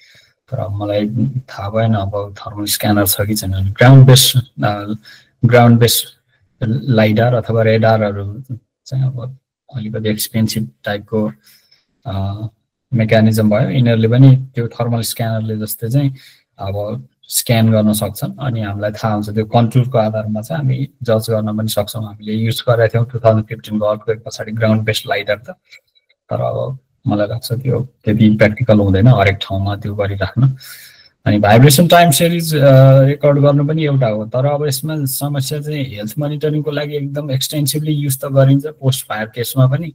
तर मलाई थाहा भएन अब थर्मल स्क्यानर छ कि छैन। ग्राउन्ड बेस्ड लाइडार अथवा रेडारहरू चाहिँ अब अलिकति एक्सपेन्सिभ टाइपको मेकानिजम भयो। यिनीहरूले पनि त्यो थर्मल स्क्यानरले जस्तै चाहिँ अब स्क्यान गर्न सक्छन् अनि हामीलाई थाहा हुन्छ त्यो कन्टुरको आधारमा चाहिँ हामी जज गर्न पनि सक्छौँ। हामीले युज गरेका थियौँ 2015को अर्थक्वेक पछाडि ग्राउन्ड बेस्ड लाइडर त। तर अब मलाई लाग्छ त्यो त्यति प्र्याक्टिकल हुँदैन हरेक ठाउँमा त्यो गरिराख्न। अनि भाइब्रेसन टाइम सिरिज रेकर्ड गर्नु पनि एउटा हो, तर अब यसमा समस्या चाहिँ हेल्थ मोनिटरिङको लागि एकदम एक्सटेन्सिभली युज त गरिन्छ पोस्ट फायर केसमा पनि।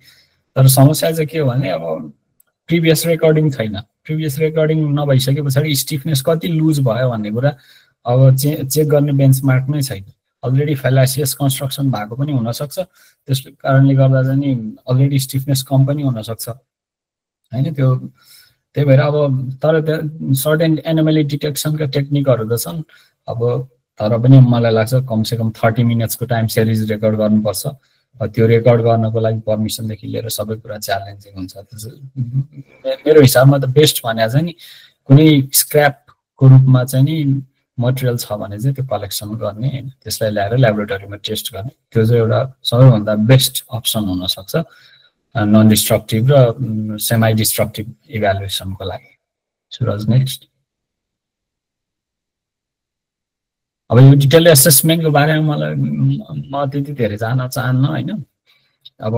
तर समस्या चाहिँ के हो भने अब प्रिभियस रेकर्डिङ छैन। प्रिभियस रेकर्डिङ नभइसके पछाडि स्टिफनेस कति लुज भयो भन्ने कुरा अब चेक गर्ने बेन्चमार्क नै छैन। अलरेडी फेलासियस कन्स्ट्रक्सन भएको पनि हुनसक्छ, त्यसको कारणले गर्दा चाहिँ नि अलरेडी स्टिफनेस कम पनि हुनसक्छ हैन त्यो। त्यही भएर अब तर सर्टेन एनोमली डिटेक्सनका टेक्निकहरू त छन् अब, तर पनि मलाई लाग्छ कमसेकम 30 मिनट्सको टाइम सिरिज रेकर्ड गर्नुपर्छ। त्यो रेकर्ड गर्नको लागि पर्मिसनदेखि लिएर सबै कुरा च्यालेन्जिङ हुन्छ। मेरो हिसाबमा त बेस्ट भने चाहिँ नि कुनै स्क्रैपको रूपमा चाहिँ नि मटेरियल छ भने चाहिँ त्यो कलेक्सन गर्ने, त्यसलाई ल्याएर ल्याबोरेटरीमा टेस्ट गर्ने, त्यो चाहिँ एउटा सबैभन्दा बेस्ट अप्सन हुनसक्छ नन डिस्ट्रक्टिभ र सेमी डिस्ट्रक्टिभ इभ्यालुएसनको लागि। सुरज नेक्स्ट। अब यो डिटेल एसेसमेन्टको बारेमा मलाई म त्यति धेरै जान चाहन्न हैन। अब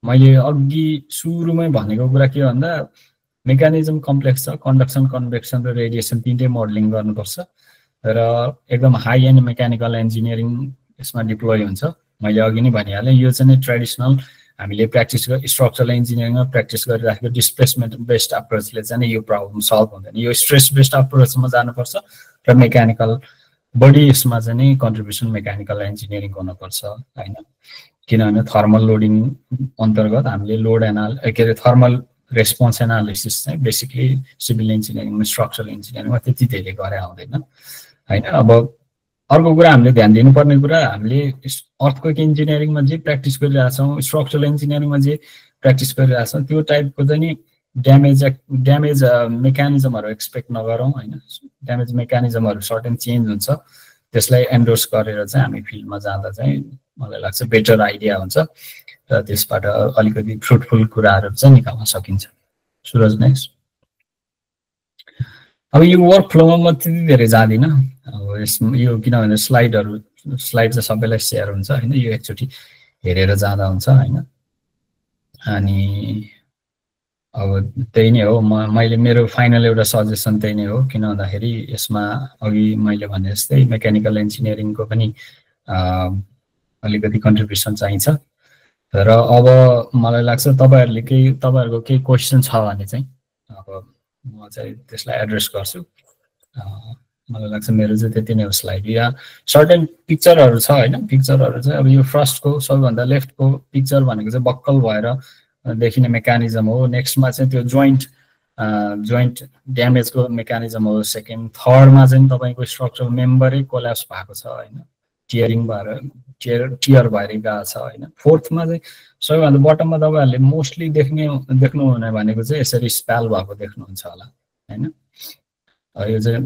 मैले अघि सुरुमै भनेको कुरा के भन्दा मेकानिजम कम्प्लेक्स छ, कन्डक्सन कन्भेक्सन र रेडिएसन तीनटै मोडलिङ गर्नुपर्छ र एकदम हाई एन्ड मेकानिकल इन्जिनियरिङ यसमा डिप्लोय हुन्छ। मैले अघि नै भनिहालेँ यो चाहिँ ट्रेडिसनल हामीले प्र्याक्टिस स्ट्रक्चरल इन्जिनियरिङमा प्र्याक्टिस गरिराखेको डिस्प्लेसमेन्ट बेस्ड अप्रोचले चाहिँ यो प्रब्लम सल्भ हुँदैन। यो स्ट्रेस बेस्ड अप्रोचमा जानुपर्छ र मेकानिकल बढी यसमा चाहिँ नि कन्ट्रिब्युसन मेकानिकल इन्जिनियरिङ हुनुपर्छ हैन। किनभने थर्मल लोडिङ अन्तर्गत हामीले लोड के अरे थर्मल रेस्पोन्स एनालिसिस चाहिँ बेसिकली सिभिल इन्जिनियरिङमा स्ट्रक्चरल इन्जिनियरिङमा त्यति धेरै गरे आउँदैन हैन। अब अर्को कुरा हामीले ध्यान दिनुपर्ने कुरा हामीले अर्थक्वेक इन्जिनियरिङमा जे प्र्याक्टिस गरिरहेछौँ, स्ट्रक्चरल इन्जिनियरिङमा जे प्र्याक्टिस गरिरहेछौँ त्यो टाइपको चाहिँ नि ड्यामेज मेकानिजमहरू एक्सपेक्ट नगरौँ हैन। ड्यामेज मेकानिजमहरू सर्टेन चेन्ज हुन्छ, त्यसलाई एन्डोर्स गरेर चाहिँ हामी फिल्डमा जाँदा चाहिँ मलाई लाग्छ बेटर आइडिया हुन्छ र त्यसबाट अलिकति फ्रुटफुल कुराहरू चाहिँ निकाल्न सकिन्छ। सुरज नेक्स्ट। अब यो वर्क फ्लोमा म त्यति धेरै जाँदिनँ अब यसमा, यो किनभने स्लाइड चाहिँ सबैलाई सेयर हुन्छ हैन, यो एकचोटि हेरेर जाँदा हुन्छ हैन। अनि अब त्यही नै हो, मैले मेरो फाइनल एउटा सजेसन त्यही नै हो। किन भन्दाखेरि यसमा अघि मैले भने जस्तै मेकानिकल इन्जिनियरिङको पनि अलिकति कन्ट्रिब्युसन चाहिन्छ र अब मलाई लाग्छ तपाईँहरूको केही क्वेसन छ भने चाहिँ अब म चाहिँ त्यसलाई एड्रेस गर्छु। मलाई लाग्छ मेरो चाहिँ त्यति नै हो स्लाइड। यहाँ सर्टेन पिक्चरहरू छ हैन। पिक्चरहरू चाहिँ अब यो फर्स्टको सबैभन्दा लेफ्टको पिक्चर भनेको चाहिँ बक्कल भएर देखिने मेकानिजम हो। नेक्स्टमा चाहिँ त्यो जोइन्ट ड्यामेजको मेकानिजम हो। सेकेन्ड थर्डमा चाहिँ तपाईँको स्ट्रक्चरल मेम्बरै कोल्याप्स भएको छ हैन, टियरिङ भएर टियर भएर गएको छ हैन। फोर्थमा चाहिँ सबैभन्दा बटममा तपाईँहरूले मोस्टली देख्नुहुने भनेको चाहिँ यसरी स्प्याल भएको देख्नुहुन्छ होला हैन। यो चाहिँ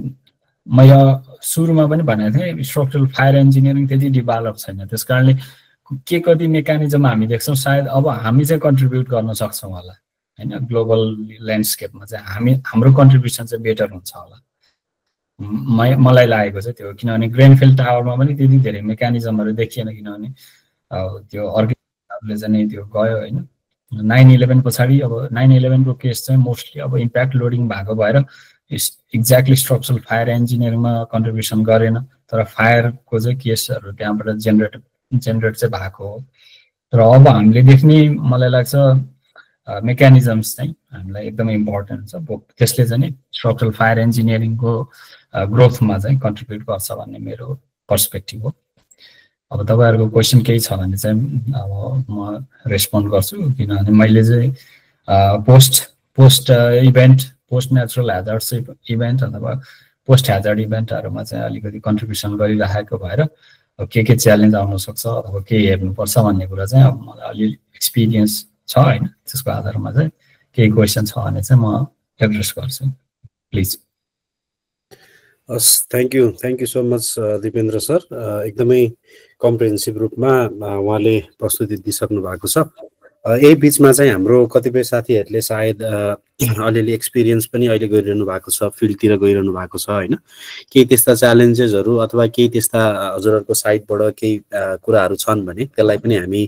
मैले सुरुमा पनि भनेको थिएँ स्ट्रक्चरल फायर इन्जिनियरिङ त्यति डेभलप छैन, त्यस कारणले के कति मेकानिजम हामी देख्छौँ सायद अब हामी चाहिँ कन्ट्रिब्युट गर्न सक्छौँ होला हैन। ग्लोबल ल्यान्डस्केपमा चाहिँ हाम्रो कन्ट्रिब्युसन चाहिँ बेटर हुन्छ होला मलाई लागेको चाहिँ त्यो। किनभने ग्रेनफिल्ड टावरमा पनि त्यति धेरै मेकानिजमहरू देखिएन, किनभने त्यो अर्गेनाइजरले चाहिँ त्यो गयो हैन। 9/11 पछाडि अब 9/11 को केस चाहिँ मोस्टली अब इम्प्याक्ट लोडिङ भएको भएर एक्ज्याक्टली स्ट्रक्चरल फायर इन्जिनियरिङमा कन्ट्रिब्युसन गरेन, तर फायरको चाहिँ केसहरू त्यहाँबाट जेनरेट चाहिँ भएको हो। तर अब हामीले देख्ने मलाई लाग्छ मेकानिजम्स चाहिँ हामीलाई एकदमै इम्पोर्टेन्ट छ। त्यसले चाहिँ स्ट्रक्चरल फायर इन्जिनियरिङको ग्रोथमा चाहिँ कन्ट्रिब्युट गर्छ भन्ने मेरो पर्सपेक्टिभ हो। अब तपाईँहरूको क्वेसन केही छ भने चाहिँ अब म रेस्पोन्ड गर्छु, किनभने मैले चाहिँ post event, post natural hazards event अथवा पोस्ट ह्याजर्ड इभेन्टहरूमा चाहिँ अलिकति कन्ट्रिब्युसन गरिराखेको भएर के च्यालेन्ज आउन सक्छ अथवा के हेर्नुपर्छ भन्ने कुरा चाहिँ अब मलाई अलि एक्सपिरियन्स छ होइन। त्यसको आधारमा चाहिँ केही क्वेसन छ भने चाहिँ म एड्रेस गर्छु, प्लिज। हस्, thank you so much Dipendra sir. एकदमै कम्प्रिहेन्सिभ रूपमा उहाँले प्रस्तुति दिइसक्नु भएको छ। यही बिचमा चाहिँ हाम्रो कतिपय साथीहरूले सायद अलिअलि एक्सपिरियन्स पनि अहिले गरिरहनु भएको छ, फिल्डतिर गइरहनु भएको छ होइन। केही त्यस्ता च्यालेन्जेसहरू अथवा केही त्यस्ता हजुरहरूको साइडबाट केही कुराहरू छन् भने त्यसलाई पनि हामी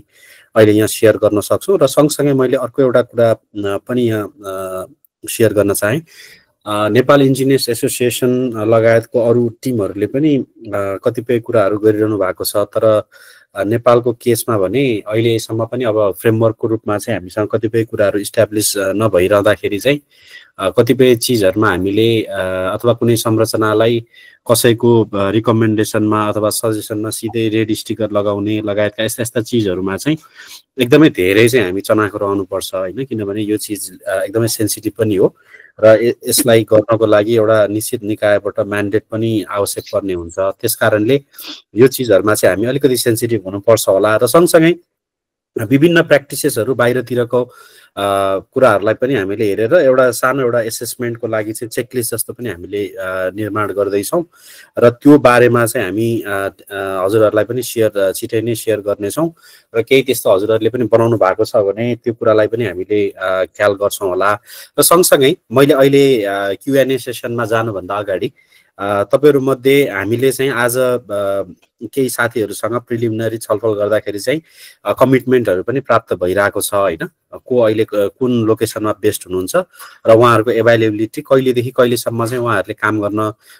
अहिले यहाँ सेयर गर्न सक्छौँ। र सँगसँगै मैले अर्को एउटा कुरा पनि यहाँ सेयर गर्न चाहेँ। नेपाल इन्जिनियर्स एसोसिएसन लगायतको अरू टिमहरूले पनि कतिपय कुराहरू गरिरहनु भएको छ, तर नेपालको केसमा भने अहिलेसम्म पनि अब फ्रेमवर्कको रूपमा चाहिँ हामीसँग कतिपय कुराहरू इस्टाब्लिस नभइरहँदाखेरि चाहिँ कतिपय चिजहरूमा हामीले अथवा कुनै संरचनालाई कसैको रिकमेन्डेसनमा अथवा सजेसनमा सिधै रेड स्टिकर लगाउने लगायतका यस्ता यस्ता चिजहरूमा चाहिँ एकदमै धेरै चाहिँ हामी चनाखो रहनुपर्छ होइन। किनभने यो चिज एकदमै सेन्सिटिभ पनि हो र यसलाई गर्नको लागि एउटा निश्चित निकायबाट म्यान्डेट पनि आवश्यक पर्ने हुन्छ। त्यस कारणले यो चिजहरूमा चाहिँ हामी अलिकति सेन्सिटिभ हुनुपर्छ होला। र सँगसँगै विभिन्न प्र्याक्टिसेसहरू बाहिरतिरको कुराहरूलाई पनि हामीले हेरेर एउटा सानो एउटा एसेसमेन्टको लागि चाहिँ चेकलिस्ट जस्तो पनि हामीले निर्माण गर्दैछौँ र त्यो बारेमा चाहिँ हामी हजुरहरूलाई पनि छिटै नै सेयर गर्नेछौँ। र केही त्यस्तो हजुरहरूले पनि बनाउनु भएको छ भने त्यो कुरालाई पनि हामीले ख्याल गर्छौँ होला। र सँगसँगै मैले अहिले Q&A सेसनमा जानुभन्दा अगाडि तपाईहरुमध्ये हामीले चाहिँ आज केही साथीहरुसँग प्रिलिमिनरी छलफल गर्दाखेरि चाहिँ कमिटमेन्टहरु पनि प्राप्त भइरहेको छ हैन। को अहिले कुन लोकेसनमा बेस्ट हुनुहुन्छ र उहाँहरुको अवेलेबिलिटी कहिलेदेखि कहिलेसम्म चाहिँ उहाँहरुले काम गर्न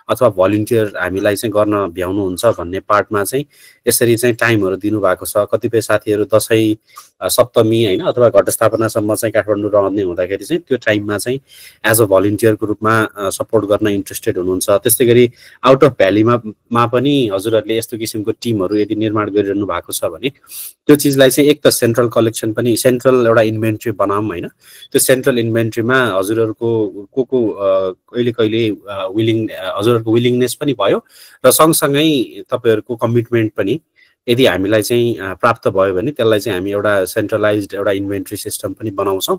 अथवा भलन्टियर हामीलाई चाहिँ गर्न भ्याउनुहुन्छ भन्ने पार्टमा चाहिँ यसरी चाहिँ टाइमहरु दिनु भएको छ। कतिपय साथीहरु दशैं सप्तमी हैन अथवा घटस्थापनासम्म चाहिँ काठमाडौँ रहने हुँदाखेरि चाहिँ त्यो टाइममा चाहिँ एज अ भलन्टियरको रूपमा सपोर्ट गर्न इन्ट्रेस्टेड हुनुहुन्छ। त्यसै गरी आउट अफ भ्यालीमा पनि हजुरहरुले यस्तो किसिमको टिमहरु यदि निर्माण गरिरहनु भएको छ भने त्यो चीजलाई चाहिँ एक त सेन्ट्रल कलेक्सन पनि सेन्ट्रल एउटा इन्भेन्ट्री बनाऊँ हैन। त्यो सेन्ट्रल इन्भेन्ट्रीमा हजुरहरुको को कहिले विलिङ हजुरहरुको विलिङनेस पनि भयो र सँगसँगै तपाईहरुको कमिटमेन्ट पनि यदि हामीलाई चाहिँ प्राप्त भयो भने त्यसलाई चाहिँ हामी एउटा सेन्ट्रलाइज्ड एउटा इन्भेन्ट्री सिस्टम पनि बनाउँछौं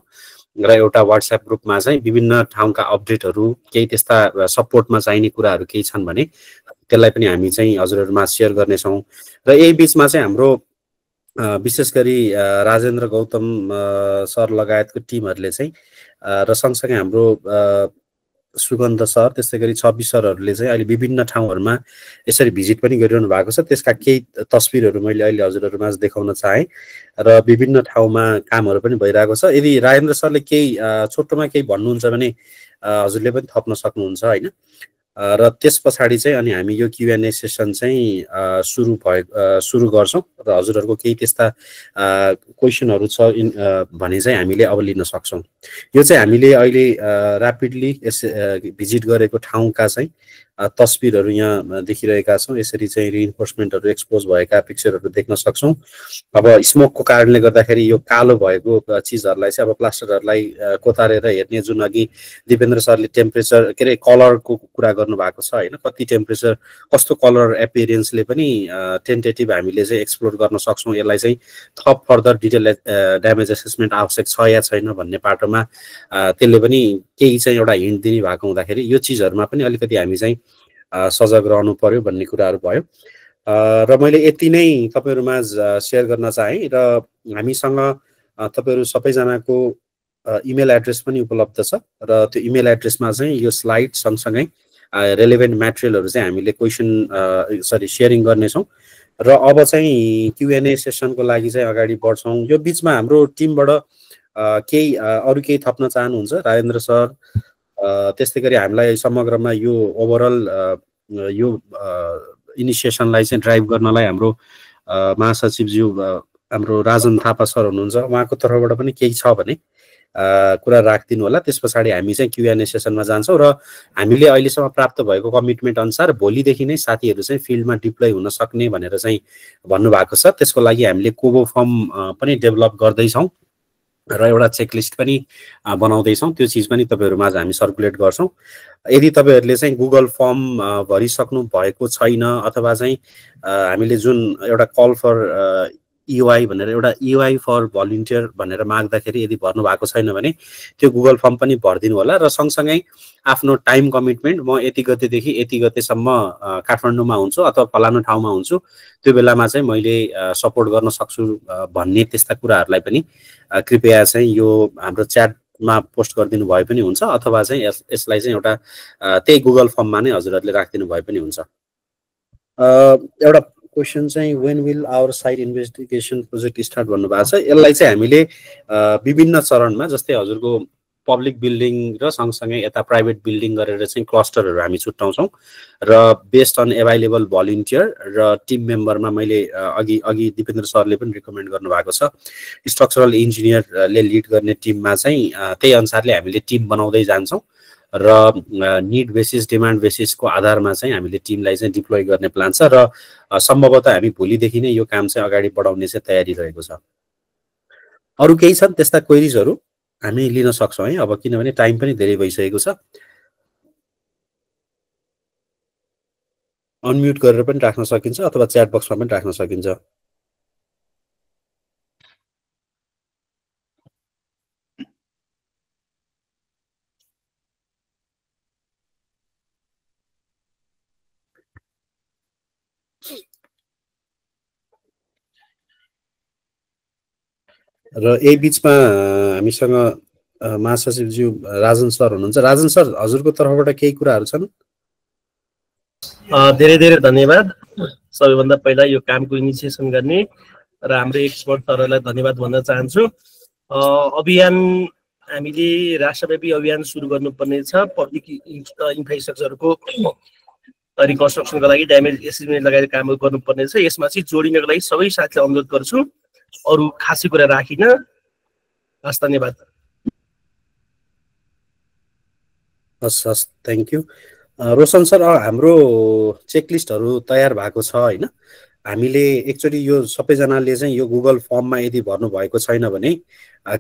र एउटा व्हाट्सएप ग्रुपमा चाहिँ विभिन्न ठाउँका अपडेटहरु केही त्यस्ता सपोर्टमा चाहिने कुराहरु केही छन् भने त्यसलाई पनि हामी चाहिँ हजुरहरुमा शेयर गर्ने छौं। र यही बीचमा चाहिँ हाम्रो विशेष गरी राजेन्द्र गौतम सर लगायतको टिमहरुले चाहिँ र सँगसँगै हाम्रो सुगन्ध सर त्यसै गरी 26 सरहरुले चाहिँ अहिले विभिन्न ठाउँहरुमा यसरी भिजिट पनि गरिरहनु भएको छ। त्यसका केही तस्बिरहरु मैले अहिले हजुरहरुमा देखाउन चाहे र विभिन्न ठाउँमा कामहरु पनि भइरहेको छ। यदि राजेन्द्र सरले केही छोटोमा केही भन्नुहुन्छ भने हजुरले पनि थप्न सक्नुहुन्छ हैन। र त्यसपछि चाहिँ अनि हामी यो Q&A सेसन चाहिँ सुरु गर्छौं र हजुरहरुको केही त्यस्ता क्वेशनहरु छ भने चाहिँ हामीले अब लिन सक्छौं। यो चाहिँ हामीले अहिले र्यापिडली भिजिट गरेको ठाउँका चाहिँ तस्बिरहरु यहाँ देखिरहेका छौं। यसरी चाहिँ रिइन्फोर्समेन्टहरु एक्सपोज भएका पिक्चरहरु देख्न सक्छौं। अब स्मोकको कारणले गर्दाखेरि यो कालो भएको चीजहरुलाई चाहिँ अब प्लास्टरहरुलाई कोतारेर हेर्ने जुन अघि दिपेन्द्र सरले टेम्परेचर के रे कलरको कुरा गर्नु भएको छ हैन। कति टेम्परेचर कस्तो कलर एपियरेन्सले पनि टेन्टेटिभ हामीले चाहिँ एक्सप्लोर गर्न सक्छौं। यसलाई चाहिँ थप फर्दर डिटेल ड्यामेज असेसमेन्ट आवश्यक छ या छैन भन्ने पाटोमा त्यसले पनि केही चाहिँ एउटा हिन्ट दिने भएको हुँदाखेरि यो चीजहरुमा पनि अलिकति हामी चाहिँ सजग रहनु पर्यो भन्ने कुराहरु भयो। र मैले यति नै तपाईहरुमा शेयर गर्न चाहे र हामीसँग तपाईहरु सबैजनाको इमेल एड्रेस पनि उपलब्ध छ र त्यो इमेल एड्रेसमा चाहिँ यो स्लाइड सँगसँगै रेलेभेन्ट मटेरियलहरु चाहिँ हामीले शेयरिङ गर्ने छौं। र अब चाहिँ Q&A सेसनको लागि चाहिँ अगाडि बढ्छौं। यो बीचमा हाम्रो टिमबाट केही अरु केही थप्न चाहनुहुन्छ राजेन्द्र सर? त्यस्तै गरी हामीलाई समग्रमा यो ओभरअल यो इनिसिएसनलाई चाहिँ ड्राइभ गर्नलाई हाम्रो महासचिवज्यू हाम्रो राजन थापा सर हुनुहुन्छ, उहाँको तर्फबाट पनि केही छ भने कुरा राखिदिनु होला। त्यस पछाडि हामी चाहिँ Q&A सेसनमा जान्छौँ र हामीले अहिलेसम्म प्राप्त भएको कमिटमेन्ट अनुसार भोलिदेखि नै साथीहरू चाहिँ फिल्डमा डिप्लोय हुन सक्ने भनेर चाहिँ भन्नुभएको छ। त्यसको लागि हामीले कोबो फर्म पनि डेभलप गर्दैछौँ र एउटा चेकलिस्ट पनि बनाउँदैछौँ। त्यो चिज पनि तपाईँहरूमा हामी सर्कुलेट गर्छौँ। यदि तपाईँहरूले चाहिँ गुगल फर्म भरिसक्नु भएको छैन अथवा चाहिँ हामीले जुन एउटा कल फर EY भनेर एउटा EY फर भलिन्टियर भनेर माग्दाखेरि यदि भर्नु भएको छैन भने त्यो गुगल फर्म पनि भरिदिनु होला र सँगसँगै आफ्नो टाइम कमिटमेन्ट म यति गतेदेखि यति गतेसम्म काठमाडौँमा हुन्छु अथवा फलानु ठाउँमा हुन्छु, त्यो बेलामा चाहिँ मैले सपोर्ट गर्न सक्छु भन्ने त्यस्ता कुराहरूलाई पनि कृपया चाहिँ यो हाम्रो च्याटमा पोस्ट गरिदिनु भए पनि हुन्छ अथवा चाहिँ यसलाई चाहिँ एउटा त्यही गुगल फर्ममा नै हजुरहरूले राखिदिनु भए पनि हुन्छ। एउटा क्वेसन चाहिँ when will our site investigation project start भन्नुभएको छ। यसलाई चाहिँ हामीले विभिन्न चरणमा जस्तै हजुरको पब्लिक बिल्डिङ र सँगसँगै यता प्राइभेट बिल्डिङ गरेर चाहिँ क्लस्टरहरू हामी छुट्याउँछौँ र बेस्ड अन एभाइलेबल भलिन्टियर र टिम मेम्बरमा मैले अघि दिपेन्द्र सरले पनि रिकमेन्ड गर्नुभएको छ स्ट्रक्चरल इन्जिनियरले लिड गर्ने टिममा चाहिँ त्यही अनुसारले हामीले टिम बनाउँदै जान्छौँ र निड बेसिस डिमान्ड बेसिसको आधारमा चाहिँ हामीले टिमलाई चाहिँ डिप्लोय गर्ने प्लान छ र सम्भवतः हामी भोलिदेखि नै यो काम चाहिँ अगाडि बढाउने चाहिँ तयारी रहेको छ। अरू केही छन् त्यस्ता क्वेरिजहरू हामी लिन सक्छौँ है अब, किनभने टाइम पनि धेरै भइसकेको छ। अनम्युट गरेर पनि राख्न सकिन्छ अथवा च्याट बक्समा पनि राख्न सकिन्छ। र यही बिचमा हामीसँग महासचिवज्यू राजन सर हुनुहुन्छ। राजन सर, हजुरको तर्फबाट केही कुराहरू छन्? धेरै धेरै धन्यवाद। सबैभन्दा पहिला यो कामको इनिसिएसन गर्ने र हाम्रो एक्सपर्टहरूलाई धन्यवाद भन्न चाहन्छु। अभियान हामीले राष्ट्रव्यापी अभियान सुरु गर्नुपर्ने छ। पब्लिक इन्फ्रास्ट्रक्चरको रिकन्स्ट्रक्सनको लागि ड्यामेज एसेसमेन्ट लगाएर काम गर्नुपर्ने छ। यसमा चाहिँ जोडिनको लागि सबै साथीलाई अनुरोध गर्छु। अरू खासै कुरा राखिन। हस्, धन्यवाद। हस्, थ्याङ्क यू। रोशन सर, हाम्रो चेकलिस्टहरू तयार भएको छ होइन? हामीले एक्चुअली यो सबैजनाले चाहिँ यो गुगल फर्ममा यदि भर्नु भएको छैन भने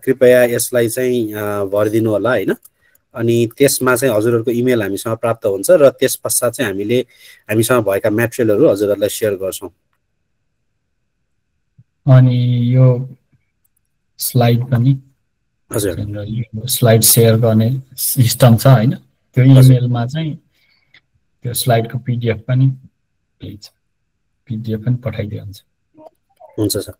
कृपया यसलाई चाहिँ भरिदिनु होला होइन? अनि त्यसमा चाहिँ हजुरहरूको इमेल हामीसँग प्राप्त हुन्छ र त्यस पश्चात चाहिँ हामीसँग भएका मेटेरियलहरू हजुरहरूलाई सेयर गर्छौँ। अनि यो स्लाइड पनि हजुर, स्लाइड सेयर गर्ने सिस्टम छ होइन? त्यो इमेलमा चाहिँ त्यो स्लाइडको PDF पनि पठाइदियो हुन्छ। हुन्छ सर।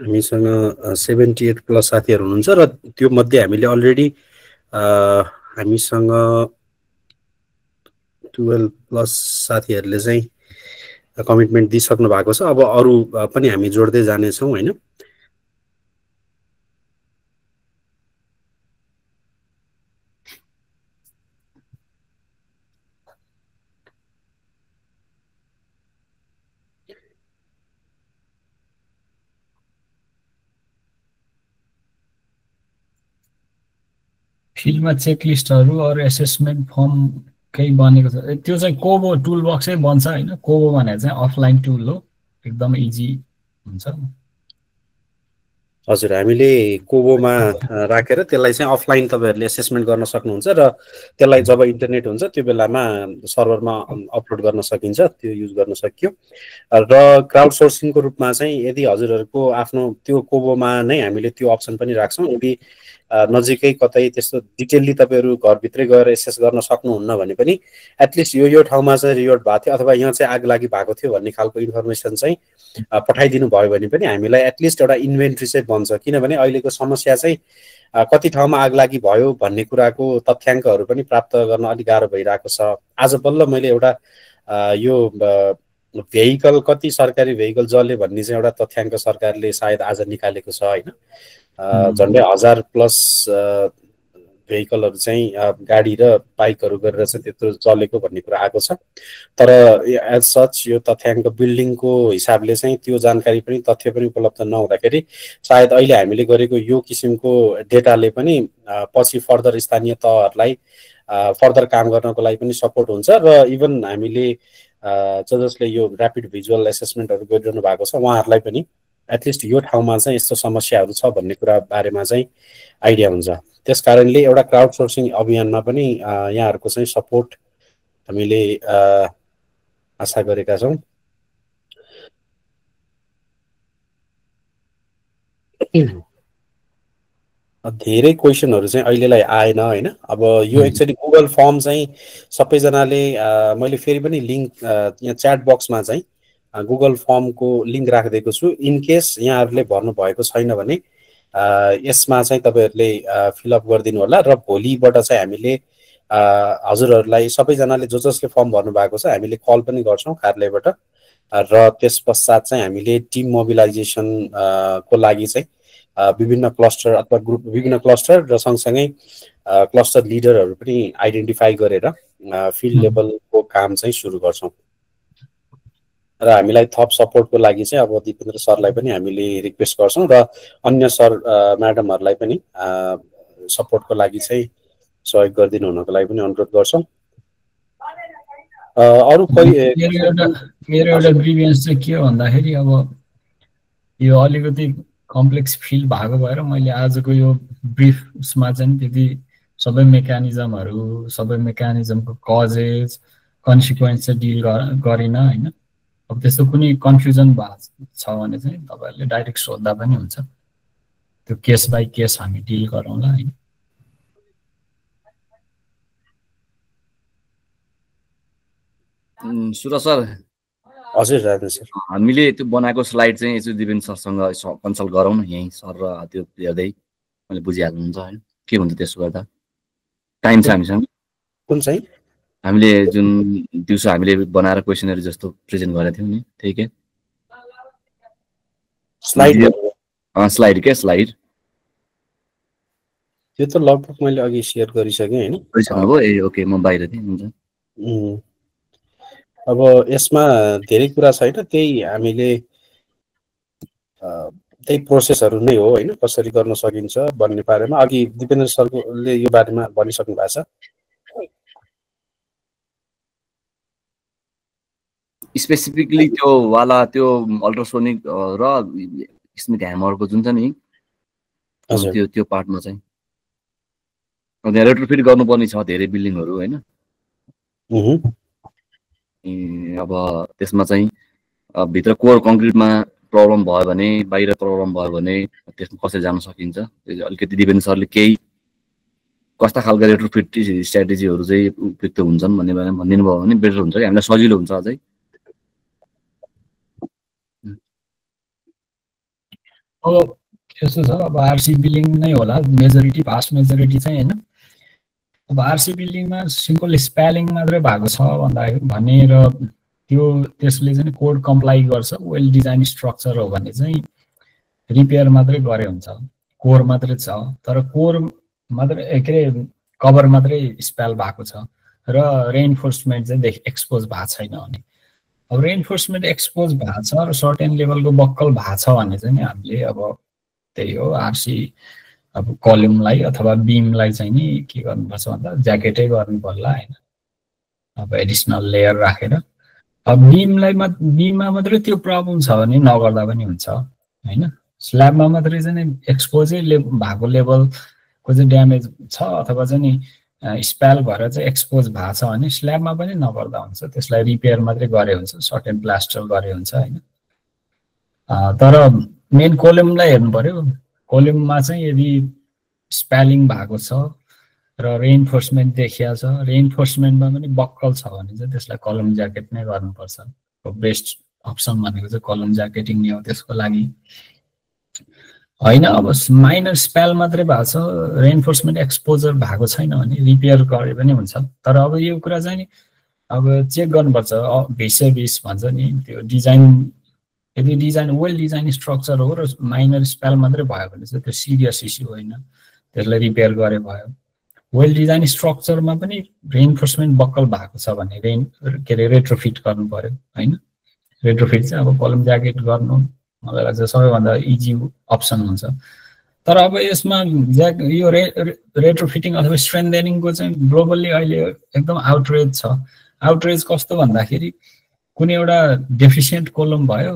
हामीसँग 78+ साथीहरू हुनुहुन्छ र त्यो मध्ये हामीले अलरेडी हामीसँग 12+ साथीहरूले चाहिँ कमिटमेन्ट दिइसक्नु भएको छ। अब अरू पनि हामी जोड्दै जानेछौँ होइन? फिल्डमा चेकलिस्टहरू अरू एसेसमेन्ट फर्म केही बनेको छ। त्यो चाहिँ कोबो टुल बक्सै बन्छ होइन? कोबो भनेर चाहिँ अफलाइन टुल हो, एकदम इजी हुन्छ। हजुर, हामीले कोबोमा राखेर त्यसलाई चाहिँ अफलाइन तपाईँहरूले एसेसमेन्ट गर्न सक्नुहुन्छ र त्यसलाई जब इन्टरनेट हुन्छ त्यो बेलामा सर्भरमा अपलोड गर्न सकिन्छ, त्यो युज गर्न सकियो। र क्राउड सोर्सिङको रूपमा चाहिँ यदि हजुरहरूको आफ्नो त्यो कोबोमा नै हामीले त्यो अप्सन पनि राख्छौँ। यदि नजिकै कतै त्यस्तो डिटेलली तपाईँहरू घरभित्रै गएर एसेस गर्न सक्नुहुन्न भने पनि एटलिस्ट यो ठाउँमा चाहिँ रियोट भएको थियो अथवा यहाँ चाहिँ आग लागि भएको थियो भन्ने खालको इन्फर्मेसन चाहिँ पठाइदिनु भयो भने पनि हामीलाई एटलिस्ट एउटा इन्भेन्ट्री चाहिँ बन्छ। किनभने अहिलेको समस्या चाहिँ कति ठाउँमा आग लागि भयो भन्ने कुराको तथ्याङ्कहरू पनि प्राप्त गर्न अलिक गाह्रो भइरहेको छ। आज बल्ल मैले एउटा यो भेहिकल कति सरकारी भेहिकल जले भन्ने चाहिँ एउटा तथ्याङ्क सरकारले सायद आज निकालेको छ होइन? झन्डै 1000+ भेहिकलहरू चाहिँ गाडी र बाइकहरू गरेर चाहिँ त्यत्रो चलेको भन्ने कुरा आएको छ। तर एज सच यो तथ्याङ्क बिल्डिङको हिसाबले चाहिँ त्यो जानकारी पनि तथ्य पनि उपलब्ध नहुँदाखेरि सायद अहिले हामीले गरेको यो किसिमको डेटाले पनि पछि फर्दर स्थानीय तहहरूलाई फर्दर काम गर्नको लागि पनि सपोर्ट हुन्छ र इभन हामीले जसले यो ऱ्यापिड भिजुअल एसेसमेन्टहरू गरिरहनु भएको छ उहाँहरूलाई पनि एटलिस्ट यो ठाउँमा चाहिँ यस्तो समस्याहरू छ भन्ने कुरा बारेमा चाहिँ आइडिया हुन्छ। त्यस कारणले एउटा क्राउड सोर्सिङ अभियानमा पनि यहाँहरूको चाहिँ सपोर्ट हामीले आशा गरेका छौँ। धेरै क्वेसनहरू चाहिँ अहिलेलाई आएन होइन। अब यो एक्चुअली गुगल फर्म चाहिँ सबैजनाले मैले फेरि पनि लिङ्क यहाँ च्याट बक्समा चाहिँ गुगल फर्मको लिङ्क राखिदिएको छु। इनकेस यहाँहरूले भर्नु भएको छैन भने यसमा चाहिँ तपाईँहरूले फिलअप गरिदिनु होला र भोलिबाट चाहिँ हामीले हजुरहरूलाई सबैजनाले जसले फर्म भर्नु भएको छ हामीले कल पनि गर्छौँ कार्यालयबाट र त्यस पश्चात चाहिँ हामीले टिम मोबिलाइजेसन को लागि चाहिँ विभिन्न क्लस्टर अथवा ग्रुप विभिन्न क्लस्टर र सँगसँगै क्लस्टर लिडरहरू पनि आइडेन्टिफाई गरेर फिल्ड लेभलको काम चाहिँ सुरु गर्छौँ र हामीलाई थप सपोर्टको लागि चाहिँ अब दिपेन्द्र सरलाई पनि हामीले रिक्वेस्ट गर्छौँ र अन्य सर म्याडमहरूलाई पनि सपोर्टको लागि चाहिँ सहयोग गरिदिनु हुनको लागि पनि अनुरोध गर्छौँ। अरू मेरो एउटा ग्रिभियन्स चाहिँ के हो भन्दाखेरि अब यो अलिकति कम्प्लेक्स फिल भएको भएर मैले आजको यो ब्रिफमा चाहिँ त्यति सबै मेकानिजमको कजेस कन्सिक्वेन्स चाहिँ डिल गरिनँ होइन। अब त्यस्तो कुनै कन्फ्युजन भएको छ भने चाहिँ तपाईँहरूले डाइरेक्ट सोद्धा पनि हुन्छ, त्यो केस बाई केस हामी डिल गरौँला होइन। सुरज सर। हजुर राजेन्द्र सर, हामीले त्यो बनाएको स्लाइड चाहिँ यसो दिपेन्द्र सरसँग कन्सल्ट गरौँ न यहीँ सर र त्यो हेर्दै मैले बुझिहाल्नुहुन्छ होइन के हुन्छ त्यसो गर्दा। टाइम छ हामीसँग कुन चाहिँ हामीले जुन दिउँसो हामीले बनाएर क्वेसनहरू जस्तो प्रेजेन्ट गरेको थियौँ नि त्यही के स्लाइड के स्लाइड त्यो त लगभग मैले अघि सेयर गरिसकेँ होइन। गरिसक्नुभयो ए ओके म बाहिर थिएँ हुन्छ। अब यसमा धेरै कुरा छैन, त्यही हामीले त्यही प्रोसेसहरू नै हो होइन कसरी गर्न सकिन्छ भन्ने बारेमा अघि दिपेन्द्र सरले यो बारेमा भनिसक्नु भएको छ। स्पेसिफिकली त्यो वाला त्यो अल्ट्रासोनिक र स्मिथ ह्यामरको जुन छ नि त्यो पार्टमा चाहिँ त्यहाँ रेट्रोफिट गर्नुपर्ने छ धेरै बिल्डिङहरू होइन। अब त्यसमा चाहिँ भित्र कोर कङ्क्रिटमा प्रब्लम भयो भने बाहिर प्रब्लम भयो भने त्यसमा कसरी जान सकिन्छ अलिकति दिपेन्द्र सरले केही कस्ता खालको रेट्रोफिट स्ट्राटेजीहरू चाहिँ उपयुक्त हुन्छन् भन्ने बारेमा भनिदिनु भयो भने बेटर हुन्छ कि हामीलाई सजिलो हुन्छ अझै। अब यस्तो छ अब आरसी बिल्डिङ नै होला मेजोरिटी भास्ट मेजोरिटी चाहिँ होइन। अब आरसी बिल्डिङमा सिम्पल स्पेलिङ मात्रै भएको छ भन्ने र त्यसले चाहिँ कोड कम्प्लाई गर्छ वेल डिजाइन स्ट्रक्चर हो भने चाहिँ रिपेयर मात्रै गरे हुन्छ, कोर मात्रै छ तर कोर मात्रै के अरे कभर मात्रै स्पेल भएको छ र रेइन्फोर्समेन्ट चाहिँ एक्सपोज भएको छैन भने अब रेइन्फोर्समेन्ट एक्सपोज भएको छ र सर्टेन लेभलको बक्कल भएको छ भने चाहिँ नि हामीले अब त्यही हो आरसी अब कलमलाई अथवा बिमलाई चाहिँ नि के गर्नुपर्छ भन्दा ज्याकेटै गर्नु पर्ला होइन। अब एडिसनल लेयर राखेर अब बिममा मात्रै त्यो प्रब्लम छ भने नगर्दा पनि हुन्छ होइन। स्ल्याबमा मात्रै चाहिँ एक्सपोजै भएको लेभलको चाहिँ ड्यामेज छ अथवा चाहिँ नि स्पेल भएर चाहिँ एक्सपोज भएको छ भने स्ल्याबमा पनि नगर्दा हुन्छ, त्यसलाई रिपेयर मात्रै गरे हुन्छ, सर्टेन प्लास्टर गरे हुन्छ होइन। तर मेन कोलमलाई हेर्नु पर्यो, कोलममा चाहिँ यदि स्पेलिङ भएको छ र रेइन्फोर्समेन्ट देखिया छ, रेइन्फोर्समेन्टमा पनि बक्कल छ भने चाहिँ त्यसलाई कलम ज्याकेट नै गर्नुपर्छ। बेस्ट अप्सन भनेको चाहिँ कलम ज्याकेटिङ नै हो त्यसको लागि होइन। अब माइनर स्पेल मात्रै भएको छ रेइन्फोर्समेन्ट एक्सपोजर भएको छैन भने रिपेयर गरे पनि हुन्छ। तर अब यो कुरा चाहिँ नि अब चेक गर्नुपर्छ 20/20 भन्छ नि त्यो डिजाइन, यदि डिजाइन वेल डिजाइन स्ट्रक्चर हो र माइनर स्पेल मात्रै भयो भने चाहिँ त्यो सिरियस इस्यु होइन, त्यसलाई रिपेयर गरे भयो। वेल डिजाइन स्ट्रक्चरमा पनि रेइन्फोर्समेन्ट बक्कल भएको छ भने के अरे रेट्रोफिट गर्नु पर्यो होइन। रेट्रोफिट चाहिँ अब कलम ज्याकेट गर्नु मलाई लाग्छ सबैभन्दा इजी अप्सन हुन्छ। तर अब यसमा यो रेट्रोफिटिङ अथवा स्ट्रेन्थेनिङको चाहिँ ग्लोबल्ली अहिले एकदम आउटरेज छ। आउटरेज कस्तो भन्दाखेरि कुनै एउटा डेफिसियन्ट कलम भयो,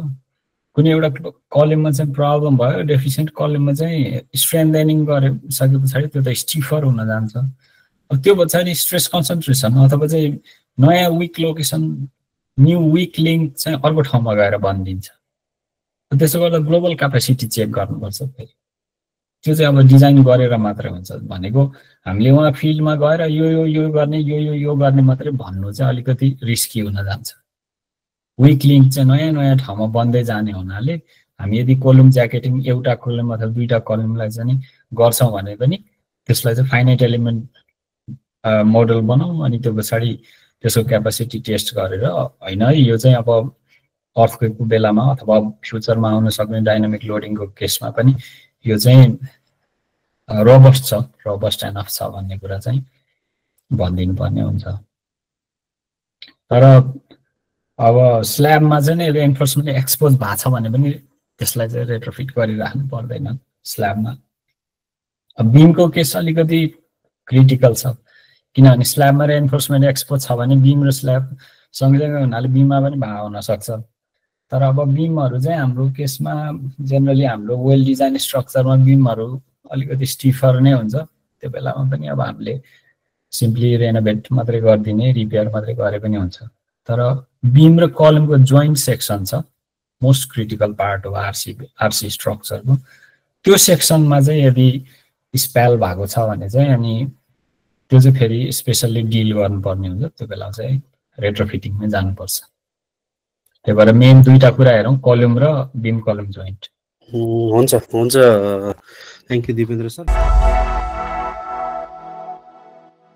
कुनै एउटा कलममा चाहिँ प्रब्लम भयो, डेफिसियन्ट कलममा चाहिँ स्ट्रेन्थेनिङ गरिसके पछाडि त्यो त स्टिफर हुन जान्छ। अब त्यो पछाडि स्ट्रेस कन्सन्ट्रेसन अथवा चाहिँ नयाँ weak location new weak link चाहिँ अर्को ठाउँमा गएर बनिदिन्छ। त्यसो गर्दा ग्लोबल क्यापेसिटी चेक गर्नुपर्छ फेरि। त्यो चाहिँ अब डिजाइन गरेर मात्रै हुन्छ। भनेको हामीले उहाँ फिल्डमा गएर यो गर्ने यो गर्ने मात्रै भन्नु चाहिँ अलिकति रिस्की हुन जान्छ। विक लिङ्क चाहिँ नयाँ नयाँ ठाउँमा बन्दै जाने हुनाले हामी यदि कलम ज्याकेटिङ एउटा कलम अथवा दुईटा कलमलाई चाहिँ गर्छौँ भने पनि त्यसलाई चाहिँ फाइनाइट एलिमेन्ट मोडल बनाऊ अनि त्यो पछाडि त्यसको क्यापेसिटी टेस्ट गरेर होइन यो चाहिँ अब अर्थक्वेकको बेलामा अथवा फ्युचरमा आउन सक्ने डाइनामिक लोडिङको केसमा पनि यो चाहिँ रोबस्ट छ, रोबस्ट एनफ छ भन्ने कुरा चाहिँ भनिदिनु पर्ने हुन्छ। तर अब स्ल्याबमा चाहिँ रेइन्फोर्समेन्ट एक्सपोज भएको छ भने पनि त्यसलाई चाहिँ रेट्रोफिट गरिराख्नु पर्दैन स्ल्याबमा। अब बिमको केस अलिकति क्रिटिकल छ किनभने स्ल्याबमा रेइन्फोर्समेन्ट एक्सपोज छ भने बिम र स्ल्याब सँगसँगै हुनाले बिममा पनि भाग हुन सक्छ। तर अब बिमहरू चाहिँ हाम्रो केसमा जेनरली हाम्रो वेल डिजाइन स्ट्रक्चरमा बिमहरू अलिकति स्टिफर नै हुन्छ। त्यो बेलामा पनि अब हामीले सिम्पली रेनोभेट मात्रै गरिदिने, रिपेयर मात्रै गरे पनि हुन्छ। तर बिम र कलमको जोइन्ट सेक्सन छ, मोस्ट क्रिटिकल पार्ट हो आरसी स्ट्रक्चरको। त्यो सेक्सनमा चाहिँ यदि स्पेल भएको छ भने चाहिँ अनि त्यो चाहिँ फेरि स्पेसल्ली डिल गर्नुपर्ने हुन्छ। त्यो बेला चाहिँ रेट्रोफिटिङमै जानुपर्छ। त्यही भएर मेन दुईटा कुरा हेरौँ, कलम र बिम कलम जोइन्ट। हुन्छ थ्याङ्क यू दिपेन्द्र सर।